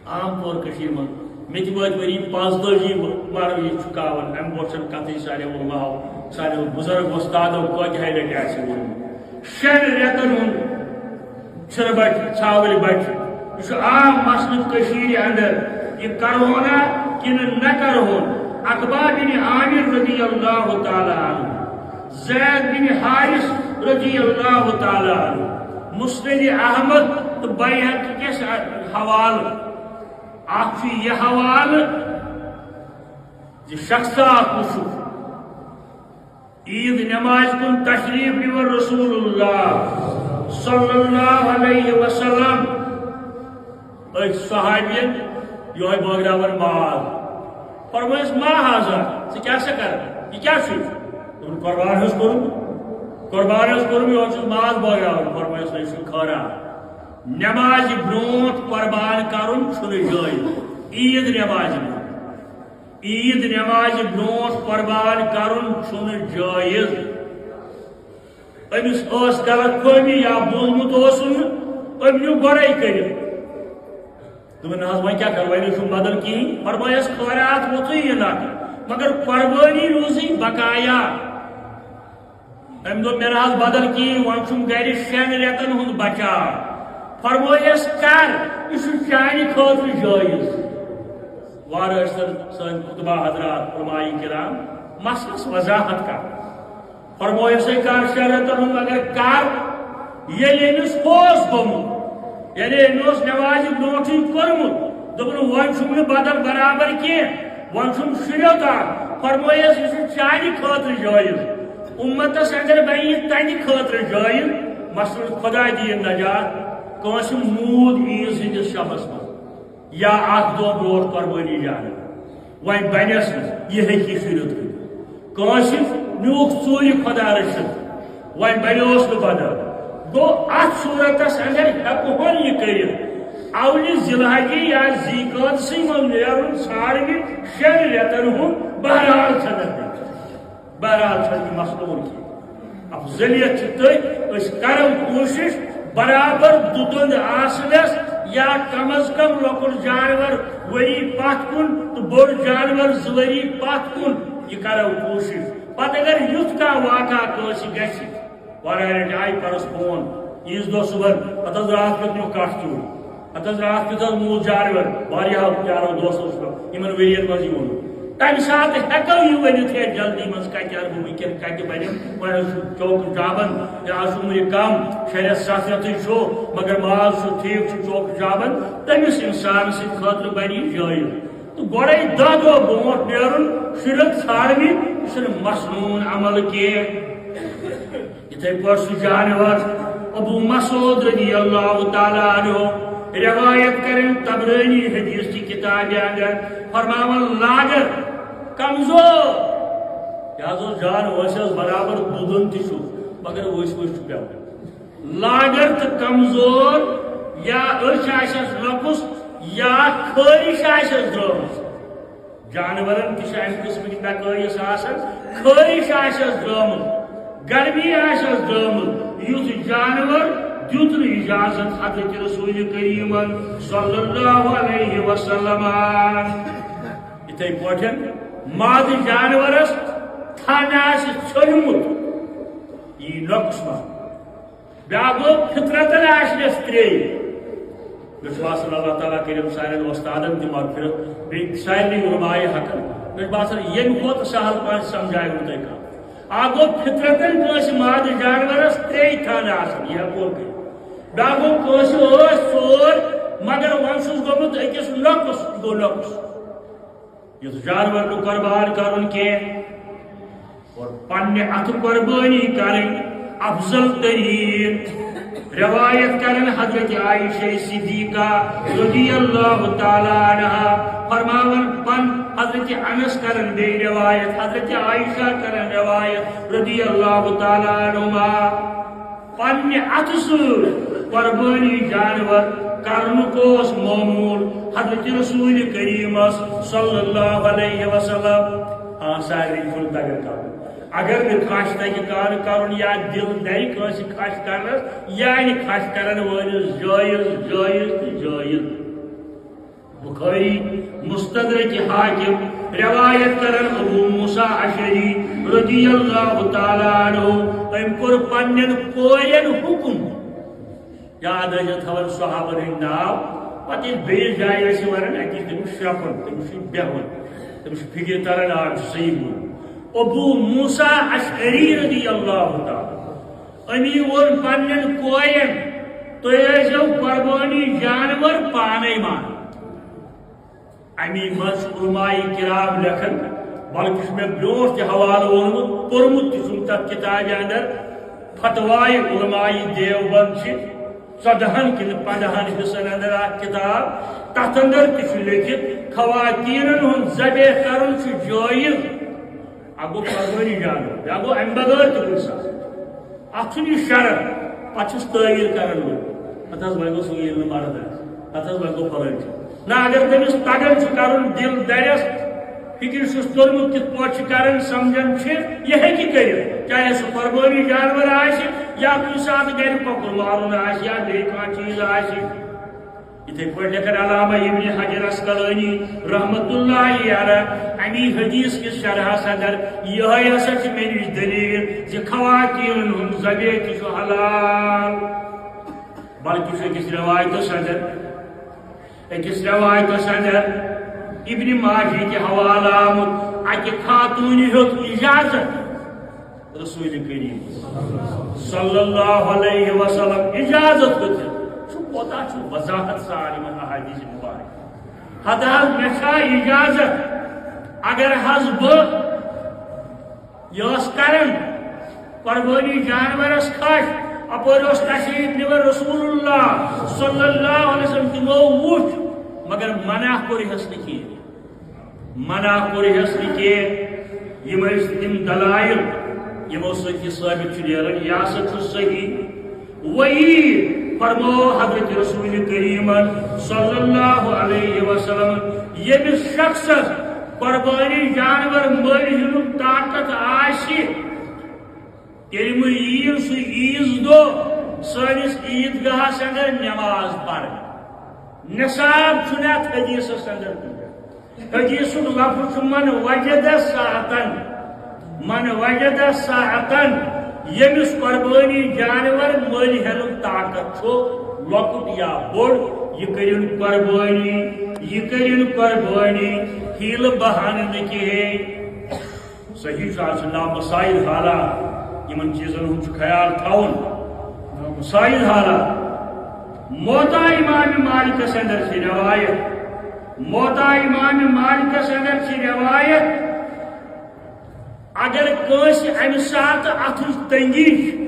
عام طور کٔشیٖرِ منٛز مےٚ تہِ وٲتۍ ؤری پانٛژتٲجی ورٲے چھُ کاوان۔ امہِ برونٛہہ چھنہٕ کتھٕے، سانیو علماہو، سانیو بُزرگ وۄستادو کٲتِہے لٹہِ آسہِ ووٚنمُت۔ شٮ۪ن رٮ۪تن ہُنٛد چھِرٕ بچہِ، ژھاوٕلۍ بچہِ۔ یہِ چھُ عام مسلہٕ کٔشیٖرِ اندر، یہِ کرہونا کِنہٕ نہ کرہون؟ عقبہ بن عامر رضی اللہ تعالیٰ عنہ، زید بن حارث رضی اللہ تعالیٰ عنہ، مسند احمد تہٕ بیہقی کِس حوالہٕ۔ اکھ چھُ یہِ حوالہٕ زِ شخص اکھ وٕچھُکھ عید نماز کُن تشریف نِوان رسول اللہ صلی اللہ علیہ وسلم۔ أکۍ صحابین یِہوٚے بٲگراوان ماز۔ فرمٲیس، "ما ہذا"، ژٕ کیٛاہ سا کران؟ یہِ کیٛاہ چھُے؟ دوٚپُن، "قربان حظ کوٚرُم۔" قربان حظ کوٚرمُت، یورٕ چھُس ماز بٲگراوُن، فرمٲیِس نہ، یہِ چھُنہٕ خٲران۔ نٮ۪مازِ برونٛٹھ قربان کرُن چھُنہٕ جٲیِز۔ عیٖد نٮ۪مازِ برونٛٹھ، عیٖد نٮ۪مازِ برونٛٹھ قربان کرُن چھُنہٕ جٲیِز۔ أمِس ٲس غلط فہمی یا بوٗزمُت اوسُن نہٕ، أمۍ نیوٗ گۄڈَے کٔرِتھ۔ دوٚپُن، نہ حظ، وۄنۍ کیٛاہ کَرٕ، وۄنۍ چھُنہٕ بدل کِہیٖنۍ۔ فرمٲیَس، خٲرات ووٚتھُے یہِ نَکھٕ، مگر قۄربٲنی روٗزٕے بقایا۔ أمۍ دوٚپ، مےٚ نہ حظ بدل کِہیٖنۍ، وۄنۍ چھُم گَرِ شٮ۪ن رٮ۪تَن ہُنٛد بچاو۔ فرمٲیَس، کر، یہِ چھُ چانہِ خٲطرٕ جٲیِز۔ وارٕ ٲسۍ تَن سٲنۍ خطبہ حضرات، علماء کرام، مسلس وضاحت کر۔ فرمٲیِو سا، کر شرطن ہُنٛد، مگر کر ییٚلہِ أمِس اوس گوٚمُت، یعنی أمۍ اوس نٮ۪مازِ برونٛٹھٕے کوٚرمُت، دوٚپُن، وۄنۍ چھُم نہٕ بدل برابر کینٛہہ، وۄنۍ چھُم شُریو تام۔ فرمٲیِس، یہِ چھُ چانہِ خٲطرٕ جٲیِز، اُمتس اندر بنہِ یہِ تہنٛدِ خٲطرٕ جٲیِز۔ مثلاً خدا دِیِن نجات، کٲنٛسہِ موٗد عیٖذ ہٕنٛدِس شبس منٛز۔ یا اکھ دۄہ برونٛٹھ قۄربٲنی جانور۔ وۄنۍ بنٮ۪س نہٕ، یہِ ہیٚکہِ شُرِتھ کٔرِتھ۔ کٲنٛسہِ نیوٗکھ ژوٗرِ خۄدا رٔچھِتھ، وۄنۍ بنیوس نہٕ بدل۔ گوٚو، اتھ صوٗرتس اندر ہٮ۪کہٕ ہون یہِ کٔرِتھ۔ اولہِ ذی الحجہِ یا ذی قعدسٕے منٛز نیرُن ژھانٛڈنہِ شٮ۪ن رٮ۪تن ہُنٛد۔ بہرحال چھنہٕ بہرحال چھنہٕ یہِ مسلوٗر کینٛہہ۔ افضلیت چھِ تٔتھۍ، أسۍ کرو کوٗشِش برابر دُدُند آسنس یا کم از کم لۄکُٹ جانور ؤری پتھ کُن تہٕ بوٚڑ جانور زٕ ؤری پتھ کُن، یہِ کرو کوٗشِش۔ پتہٕ اگر یُتھ کانٛہہ واقعہ کٲنٛسہِ گژھِ، واریاہ لٹہِ آیہِ پرس فون، عیٖذ دۄہ صُبحن، پتہٕ حظ راتھ کیُتھ نیوٗ کٹھ ژوٗرِ۔ اتھ حظ راتھ کیُتھ حظ موٗد جانور، واریاہو یارو دوستو چھُ یِمن ؤرین منٛز یہِ ووٚنمُت۔ تمہِ ساتہٕ ہٮ۪کو یہِ ؤنِتھ، ہے، جلدی منٛز کتہِ اَنہٕ بہٕ وٕنکیٚن، کتہِ بنہِ؟ وۄنۍ حظ چھُ چوکہٕ جابن، یہِ حظ چھُ عمرِ کم، شےٚ رٮ۪تھ ستھ رٮ۪تھٕے چھُ، مگر ماز چھُ ٹھیٖک، چھُ چوکہٕ جابن۔ تٔمِس انسان سٕنٛدِ خٲطرٕ بنہِ یہِ جٲیز۔ تہٕ گۄڈے دہ دۄہ برونٛٹھ نیرُن شُرٮ۪ن ژھانٛڈنہِ، یہِ چھُنہٕ مسنوٗن عمل کینٛہہ۔ یِتھے پٲٹھۍ سُہ جانور، ابو مسعود رضی اللہ تعالیٰ عنہ روایت کرن طبرانی حدیث چہِ کتابہِ اندر، فرماوان، لاگر، کمزور، یہِ حظ اوس جان، وٲنٛسہِ حظ برابر دُدُن تہِ چھُ، مگر وٲنٛسہِ وٲنٛسہِ چھُ پٮ۪وان۔ لاگر تہٕ کمزور، یا أچھ آسٮ۪س لۄکُس، یا خٲرِش آسٮ۪س درٛٲمٕژ۔ جانورن تہِ چھِ امہِ قٕسمٕچ نقٲیص آسان، خٲرِش آسٮ۪س درٛامٕژ، گرمی آسٮ۪س درٛامٕژ، یُتھ جانور دیُت نہٕ اجازت حضرت رسول کریمن صلی اللہ علیہ وسلم۔ یِتھے پٲٹھۍ مادٕ جانورس تھن آسہِ ژھیوٚنمُت، یی نۄقصان۔ بیٛاکھ گوٚو، فطرتن آسہِ نس ترٛیٚیہِ۔ مےٚ چھُ باسان، اللہ تعالیٰ کٔرِن سانٮ۪ن وۄستادن تہِ مغفرت، بیٚیہِ سارنٕے علماء حقن۔ مےٚ چھُ باسان، ییٚمہِ کھۄتہٕ سہل پہن سمجھایہِ نہٕ تۄہہِ کانٛہہ۔ اکھ گوٚو، فطرتن کٲنٛسہِ مادٕ جانورس ترٛیٚیہِ تھانہٕ آسان، یہِ ہٮ۪کو کٔرِتھ۔ بیٛاکھ گوٚو، کٲنٛسہِ ٲسۍ ژور، مگر وۄنۍ چھُس گوٚمُت أکِس نۄقُص، یہِ گوٚو نۄقُص۔ یُس جانور نہٕ قربان کرُن کینٛہہ اور پننہِ اتھٕ قربٲنی کرٕنۍ افضل ترین۔ روایت کرن حضرت عائشہ صدیقہ رضی اللہ تعالیٰ عنہا، فرماون پن حضرت انس کرن بیٚیہِ روایت، حضرت عائشہ کرن روایت رضی اللہ تعالیٰ عنہما۔ پننہِ اتھٕ سۭتۍ قربٲنی جانور کرنُک اوس معموٗل حضرت رسول کریمس صلی اللہ علیہ وسلم۔ آ، سارنٕے چھُنہٕ تگان کرُن۔ اگر نہٕ خاص تگہِ کانٛہہ کرُن یا دِل درِ کٲنٛسہِ خاص کرنس، یعنی خاص کرن وٲلِس جٲیز، جٲیز تہٕ جٲیز۔ بخاری، مستدرک حاکم، روایت کرن ابو موسیٰ اشعری رضی اللہ تعالیٰ عنہ، أمۍ کوٚر پننٮ۪ن کورٮ۪ن حکم، یاد ٲسۍ تھاوان صحابن ہٕنٛدۍ ناو، پتہٕ ییٚلہِ بیٚیِس جایہِ ٲسۍ ونان، اَتہِ چھِ تٔمِس شرٛپان، تٔمِس چھُ بیہوان، تٔمِس چھُ فکرِ تران، آ، چھُ صحیح ووٚنمُت۔ ابو موسیٰ اشعری رضی اللہ تعالیٰ، أمی ووٚن پننٮ۪ن کورٮ۪ن، تُہۍ ٲسۍزیو قربٲنی جانور پانے ماران۔ اَمی منٛز چھُ علماء کرام لیکھان، بلکہِ چھُ مےٚ برونٛٹھ تہِ حوالہٕ ووٚنمُت، پوٚرمُت تہِ چھُم تَتھ کِتابہِ اندر، فتوائے علماء دیوبند چھِ ژۄدہَن کِنہٕ پنٛدہَن حصن اندر اکھ کِتاب، تَتھ اندر تہِ چھُ لیکھِتھ، خواتیٖنن ہُنٛد ذبح کرُن چھُ جٲیز۔ اکھ گوٚو قربٲنی جانور، بیٛاکھ گوٚو اَمہِ بغٲر تہِ کُنہِ ساتہٕ۔ اتھ چھُنہٕ یہِ شرط، پتہٕ چھُس تعویل کران وۄنۍ۔ پتہٕ حظ وۄنۍ گوٚو سُہ ییٚلہِ نہٕ مرد آسہِ، پتہٕ حظ وۄنۍ گوٚو فلٲنۍ چھُ۔ نہ، اگر تٔمِس تگان چھُ کرُن دِل درٮ۪س، فکر چھُس توٚرمُت کِتھ پٲٹھۍ چھُ کران، سمجھان چھِ، یہِ ہیٚکہِ کٔرِتھ۔ چاہے سُہ قۄربٲنی جانور آسہِ یا کُنہِ ساتہٕ گرِ کۄکُر مارُن آسہِ یا بیٚیہِ کانٛہہ چیٖز آسہِ۔ یِتھے پٲٹھۍ لیکھن علامہ ابن حجر عسقلانی رحمت اللہ علیہ امی حدیث کِس شرحس اندر، یِہوٚے ہسا چھِ مےٚ نِش دلیٖل زِ خواتیٖنن ہُنٛد ذبح تہِ چھُ حلال۔ بلکہِ چھُ أکِس رِوایتَس اندر، أکِس رِوایتَس اندر ابن ماجہ کہِ حوالہٕ آمُت، اَکہِ خاتوٗنہِ ہیوٚت اجازت رسول کریم صلی اللہ علیہ وسلم اجازت دیُت۔ سُہ کوتاہ چھُ وضاحت سان یِمن احادیث مبارک۔ ہتہٕ حظ مےٚ چھا اجازت، اگر حظ بہٕ یہِ ٲس کران قربٲنی جانورس کھش، اپٲرۍ اوس تشریف نِوان رسول اللہ صلی اللہ علیہ وسلم، تِمو وُچھ، مگر منع کوٚرہس نہٕ کینٛہہ، منع کوٚرہس نہٕ کینٛہہ۔ یِم ٲسۍ تِم دلائل، یِمو سۭتۍ یہِ ثٲبت چھُ نیران، یہِ ہسا چھُ صحیح۔ وہی فرمو حضرت رسول کریمن صلی اللہ علیہ وسلم، ییٚمِس شخصس قربٲنی جانور مٔلۍ ہینُک طاقت آسہِ، تیٚلہِ مہٕ یِیِو سُہ عیٖذ دۄہ سٲنِس عیٖد گاہس اندر نماز پرنہِ۔ نصاب چھُنہٕ اتھ حدیثس اندر کُنہِ جایہِ۔ حدیثُک لفظ چھُ من وجد ساعتن، من وجد ساعتن، ییٚمِس قربٲنی جانور مٔلۍ ہینُک طاقت چھُ، لۄکُٹ یا بوٚڑ، یہِ کٔرِن قربٲنی، یہِ کٔرِن قربٲنی، حیلہٕ بہانہٕ نہٕ کِہیٖنۍ۔ صحیح چھُ، آز چھُ ناو مسائل حالہ، یِمن چیٖزن ہُنٛد چھُ خیال تھاوُن۔ ناو مسائل حالہ۔ موطا امام مالکس اندر چھِ روایت، موطا امام مالکس اندر چھِ روایت، اگر کٲنٛسہِ امہِ ساتہٕ اتھٕچ تنگی چھِ،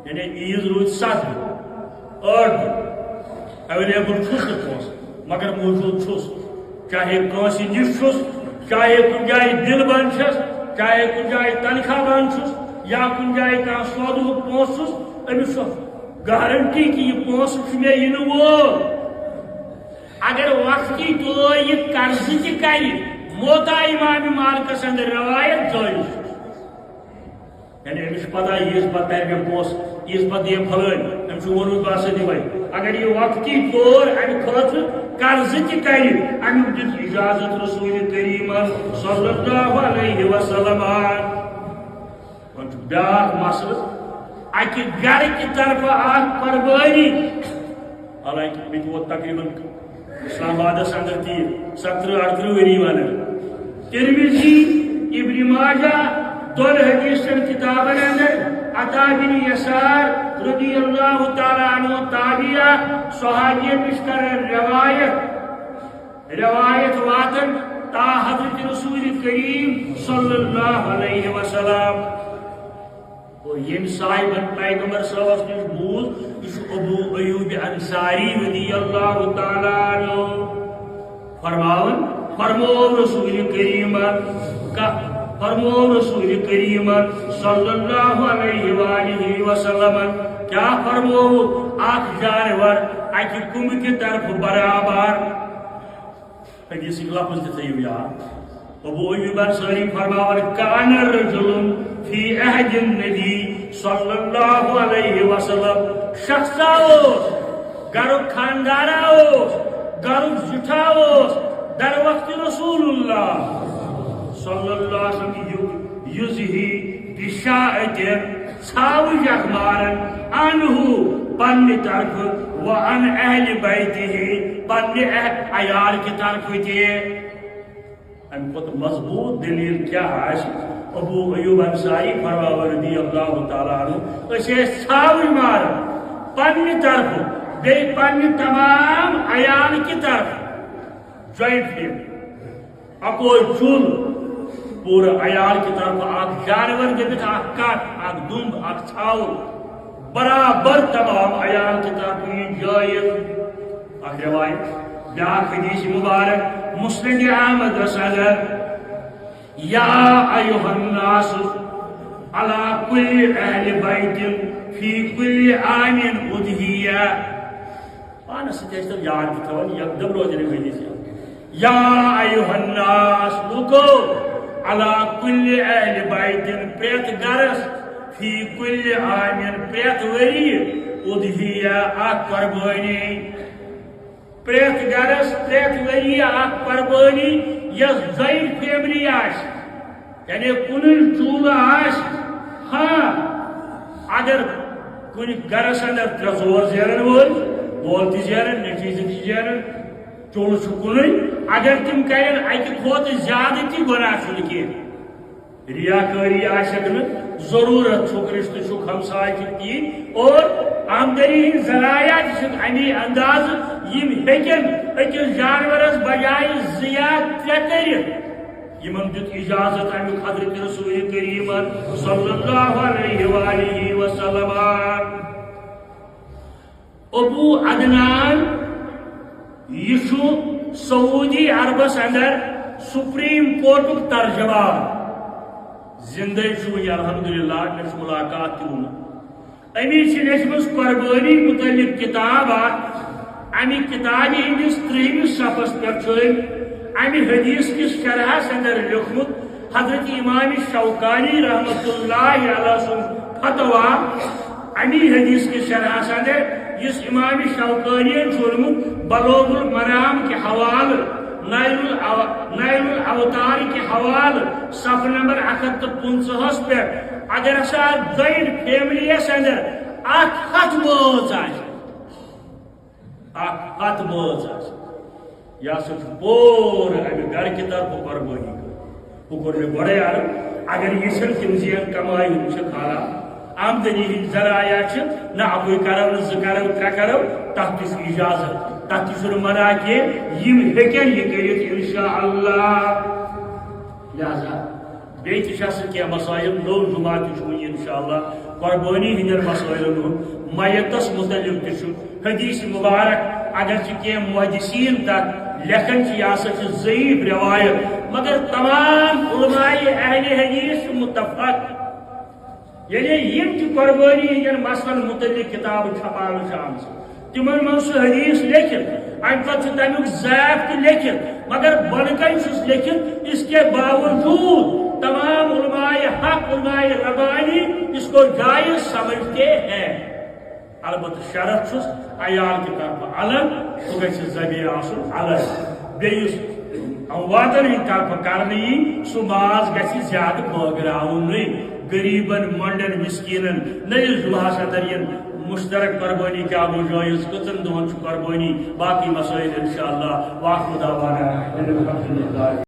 یعنی عیٖد روٗدۍ ستھ دۄہ، ٲٹھ دۄہ، اویلیبل چھُس نہٕ پونٛسہٕ، مگر موجود چھُس، چاہے کٲنٛسہِ نِش چھُس، چاہے کُنہِ جایہِ بِل بنٛد چھَس، چاہے کُنہِ جایہِ تنخواہ بنٛد چھُس، یا کُنہِ جایہِ کانٛہہ سودُک پونٛسہٕ چھُس، أمِس چھُ گارنٹی کہِ یہِ پونٛسہٕ چھُ مےٚ یِنہٕ وول۔ اگر وقتی طور یہِ قرضہٕ تہِ کرِ، موطا امام مالکس اندر روایت جٲیز چھُ۔ یعنی أمِس چھِ پتہ، ییٖژ پتہٕ ترِ مےٚ پونٛسہٕ، ییٖژ پتہٕ دِیہِ فلٲنۍ، أمۍ چھُ ووٚنمُت، بہٕ ہسا دِمے۔ اگر یہِ وقتی طور امہِ خٲطرٕ قرضہٕ تہِ کرِ، امیُک دیُت اجازت رسول کریمن صلی اللہ علیہ وسلمن۔ وۄنۍ چھُ بیٛاکھ مسلہٕ، اکہِ گرٕ کہِ طرفہٕ اکھ قربٲنی، حالانکہ مےٚ تہِ ووت تقریباً اسلام آبادس اندر تہِ سترہ اڑترہ ؤری ونان۔ ترمذی، ابن ماجہ، دۄن حدیثن کتابن اندر عطا بن یسار رضی اللہ تعالیٰ عنہ تابعہ صحابیہ نش کران روایت، روایت واتن تا حضرت رسول کریم صلی اللہ علیہ وسلم۔ اور ییٚمۍ صاحبن پیغمبر صٲبس نِش بوٗز، یہِ چھُ ابو ایوب انصاری رضی اللہ تعالیٰ عنہ فرماوان، فرموو رسول کریمن، کا-، فرموو رسول کریمن صلی اللہ علیہ وآلہ وسلمن، کیا فرموو؟ اکھ جانور اکہِ کُمبہٕ کہِ طرفہٕ برابر۔ حدیثٕکۍ لفظ تہِ تھٲیِو یاد۔ ابو ایوب انصاری فرماوان، کان رجل فی عہد النبی صلی اللہ علیہ وسلم، شخصا اوس، گرُک خاندارا اوس، گرُک زیُٹھا اوس، در وقت رسول اللہ صلی اللہ علیہ وسلم یُ-، یُزہی بشاء، ژھاوٕج اکھ مارن، عنہ، پننہِ طرفہٕ، و عن اہل بیتہ، پننہِ اہ-، عیال کہِ طرفہٕ تہِ۔ امہِ کھۄتہٕ مضبوط دلیل کیٛاہ آسہِ؟ ابو ایوب انصاری فرماوان رضی اللہ تعالیٰ عنہ، أسۍ ٲسۍ ژھاوٕج ماران پننہِ طرفہٕ، بیٚیہِ پننہِ تمام عیال کہِ طرفہٕ، joint family۔ اکوے چُل، پوٗرٕ عیال کہِ طرفہٕ اکھ جانور دِتھ، اکھ کٹھ، اکھ دُمب، اکھ ژھاوُل، برابر تمام عیال کہِ طرفہٕ یہِ جٲیز۔ اکھ روایت، بیاکھ حدیث مبارک مسند احمدس اندر، یا ایھا الناس، على كل أهل بيت في كل عام أضحية۔ پانس سۭتۍ ٲسۍ تِم یاد تہِ تھاوان، یکدم روزِ نہٕ حدیث یاد۔ یا ایھا الناس، لوٗکو، علی کل اہل بیتن، پرٛٮ۪تھ گرس، فی کل عامن، پرٛٮ۪تھ ؤری، اضحیہ، اکھ قربٲنی۔ پرٛٮ۪تھ گرس، پرٛٮ۪تھ ؤری اکھ قربٲنی، یۄس joint family آسہِ، یعنی کُنُے چوٗلہٕ آسہِ، ہاں، اگر کُنہِ گرس اندر ترٛےٚ ژور زینن وٲلۍ، مول تہِ زینن، نیٚچوۍ زٕ تہِ زینن، چوٗلہٕ چھُ کُنُے، اگر تِم کرن اکہِ کھۄتہٕ زیادٕ تہِ، گۄناہ چھُنہٕ کینٛہہ۔ ریاکٲری آسٮ۪کھ نہٕ، ضروٗرت چھُکھ، رِشتہٕ چھُکھ، ہمساے چھُکھ، تی۔ اور آمدنی ہٕنٛدۍ ذرایع تہِ چھِکھ اَمی اندازٕ، یِم ہیٚکن أکِس جانورس بجایہِ زٕ یا ترٛےٚ کٔرِتھ۔ یِمن دیُت اجازت اَمیُک حضرت رسول کریم صلی اللہ علیہ وآلہ وسلم۔ ابو عدنان، یہِ چھُ سعودی عربس اندر سپریم کورٹُک ترجمان۔ زندے چھُ وۄنۍ الحمدللہ، مےٚ چھُ ملاقات تہِ گوٚمُت۔ أمی چھِ لیچھمٕژ قربٲنی متعلق کتاب اکھ۔ امہِ کتابہِ ہٕنٛدِس ترٛہمِس صفحس پٮ۪ٹھ چھُ أمۍ امہِ حدیث کِس شرحس اندر لیوٗکھمُت، حضرت امام شوکانی رحمۃ اللہ علیہ سُنٛد فتویٰ۔ امی حدیث کِس شرحس اندر، یُس امام شوکانین چھُ ووٚنمُت بلوغ المرام کہِ حوالہٕ، نائل الأو-، نائل الاوطار کہِ حوالہٕ، صفحہ نمبر اکھ ہتھ تہٕ پٕنٛژٕہس پٮ۪ٹھ، اگر ہسا joint family یس اندر اکھ ہتھ بٲژ آسہِ، اکھ ہتھ بٲژ آسہِ، یہِ ہسا چھُ پوٗرٕ امہِ گرٕ کہِ طرفہٕ قربٲنی کٔرمٕژ۔ بہٕ کوٚر مےٚ گۄڈَے عرض، اگر یہِ چھِنہٕ تِم زین کمایہِ ہُنٛد چھِ کھالا، آمدنی ہٕنٛدۍ ذرایع چھِ، نہ اَکُے کرو، نہ زٕ کرو، ترٛےٚ کرو، تَتھ تہِ چھُ اِجازت، تَتھ تہِ چھُنہٕ منع کینٛہہ، یِم ہیٚکن یہِ کٔرِتھ انشاءاللہ۔ لہذا بیٚیہِ تہِ چھِ اَسہِ کینٛہہ مسائل، نوٚو جمعہ تہِ چھُ وۄنۍ انشاءاللہ، قربٲنی ہٕنٛدٮ۪ن مسائلن ہُنٛد، میتس متعلق تہِ چھُ۔ حدیث مبارک، اگرچہ کینٛہہ محدثین تتھ لیکھان چھِ، یہِ ہسا چھِ ضعیف روایت، مگر تمام علماء اہل حدیث چھِ متفق۔ یعنی یِم تہِ قربٲنی ہٕنٛدٮ۪ن مسلن متعلق کتابہٕ چھپاونہٕ چھِ آمژٕ، تِمن منٛز چھُ حدیث لیکھِتھ، امہِ پتہٕ چھُ تمیُک ضعف تہِ لیکھِتھ، مگر بۄنہٕ کنہِ چھُس لیکھِتھ، اس کے باوجود تمام علماء حق، علماء ربانی اس کو جائز سمجھتے ہیں۔ البتہ شرط چھُس عیال کہِ طرفہٕ الگ، سُہ گژھِ ذبیح آسُن الگ۔ بیٚیہِ یُس امواتن ہٕنٛدِ طرفہٕ کرنہٕ یی، سُہ ماز گژھِ زیادٕ بٲگراوُن نہٕ۔ غریبن، مۄنڈن، مسکینن، نٔیِس جمعہس اندر یِن مشترک قربٲنی کیٛاہ گوٚو جٲیز، کٔژن دۄہن چھُ قربٲنی، باقی مسائل انشاءاللہ۔ وآخر دعوانا ان الحمد للہ۔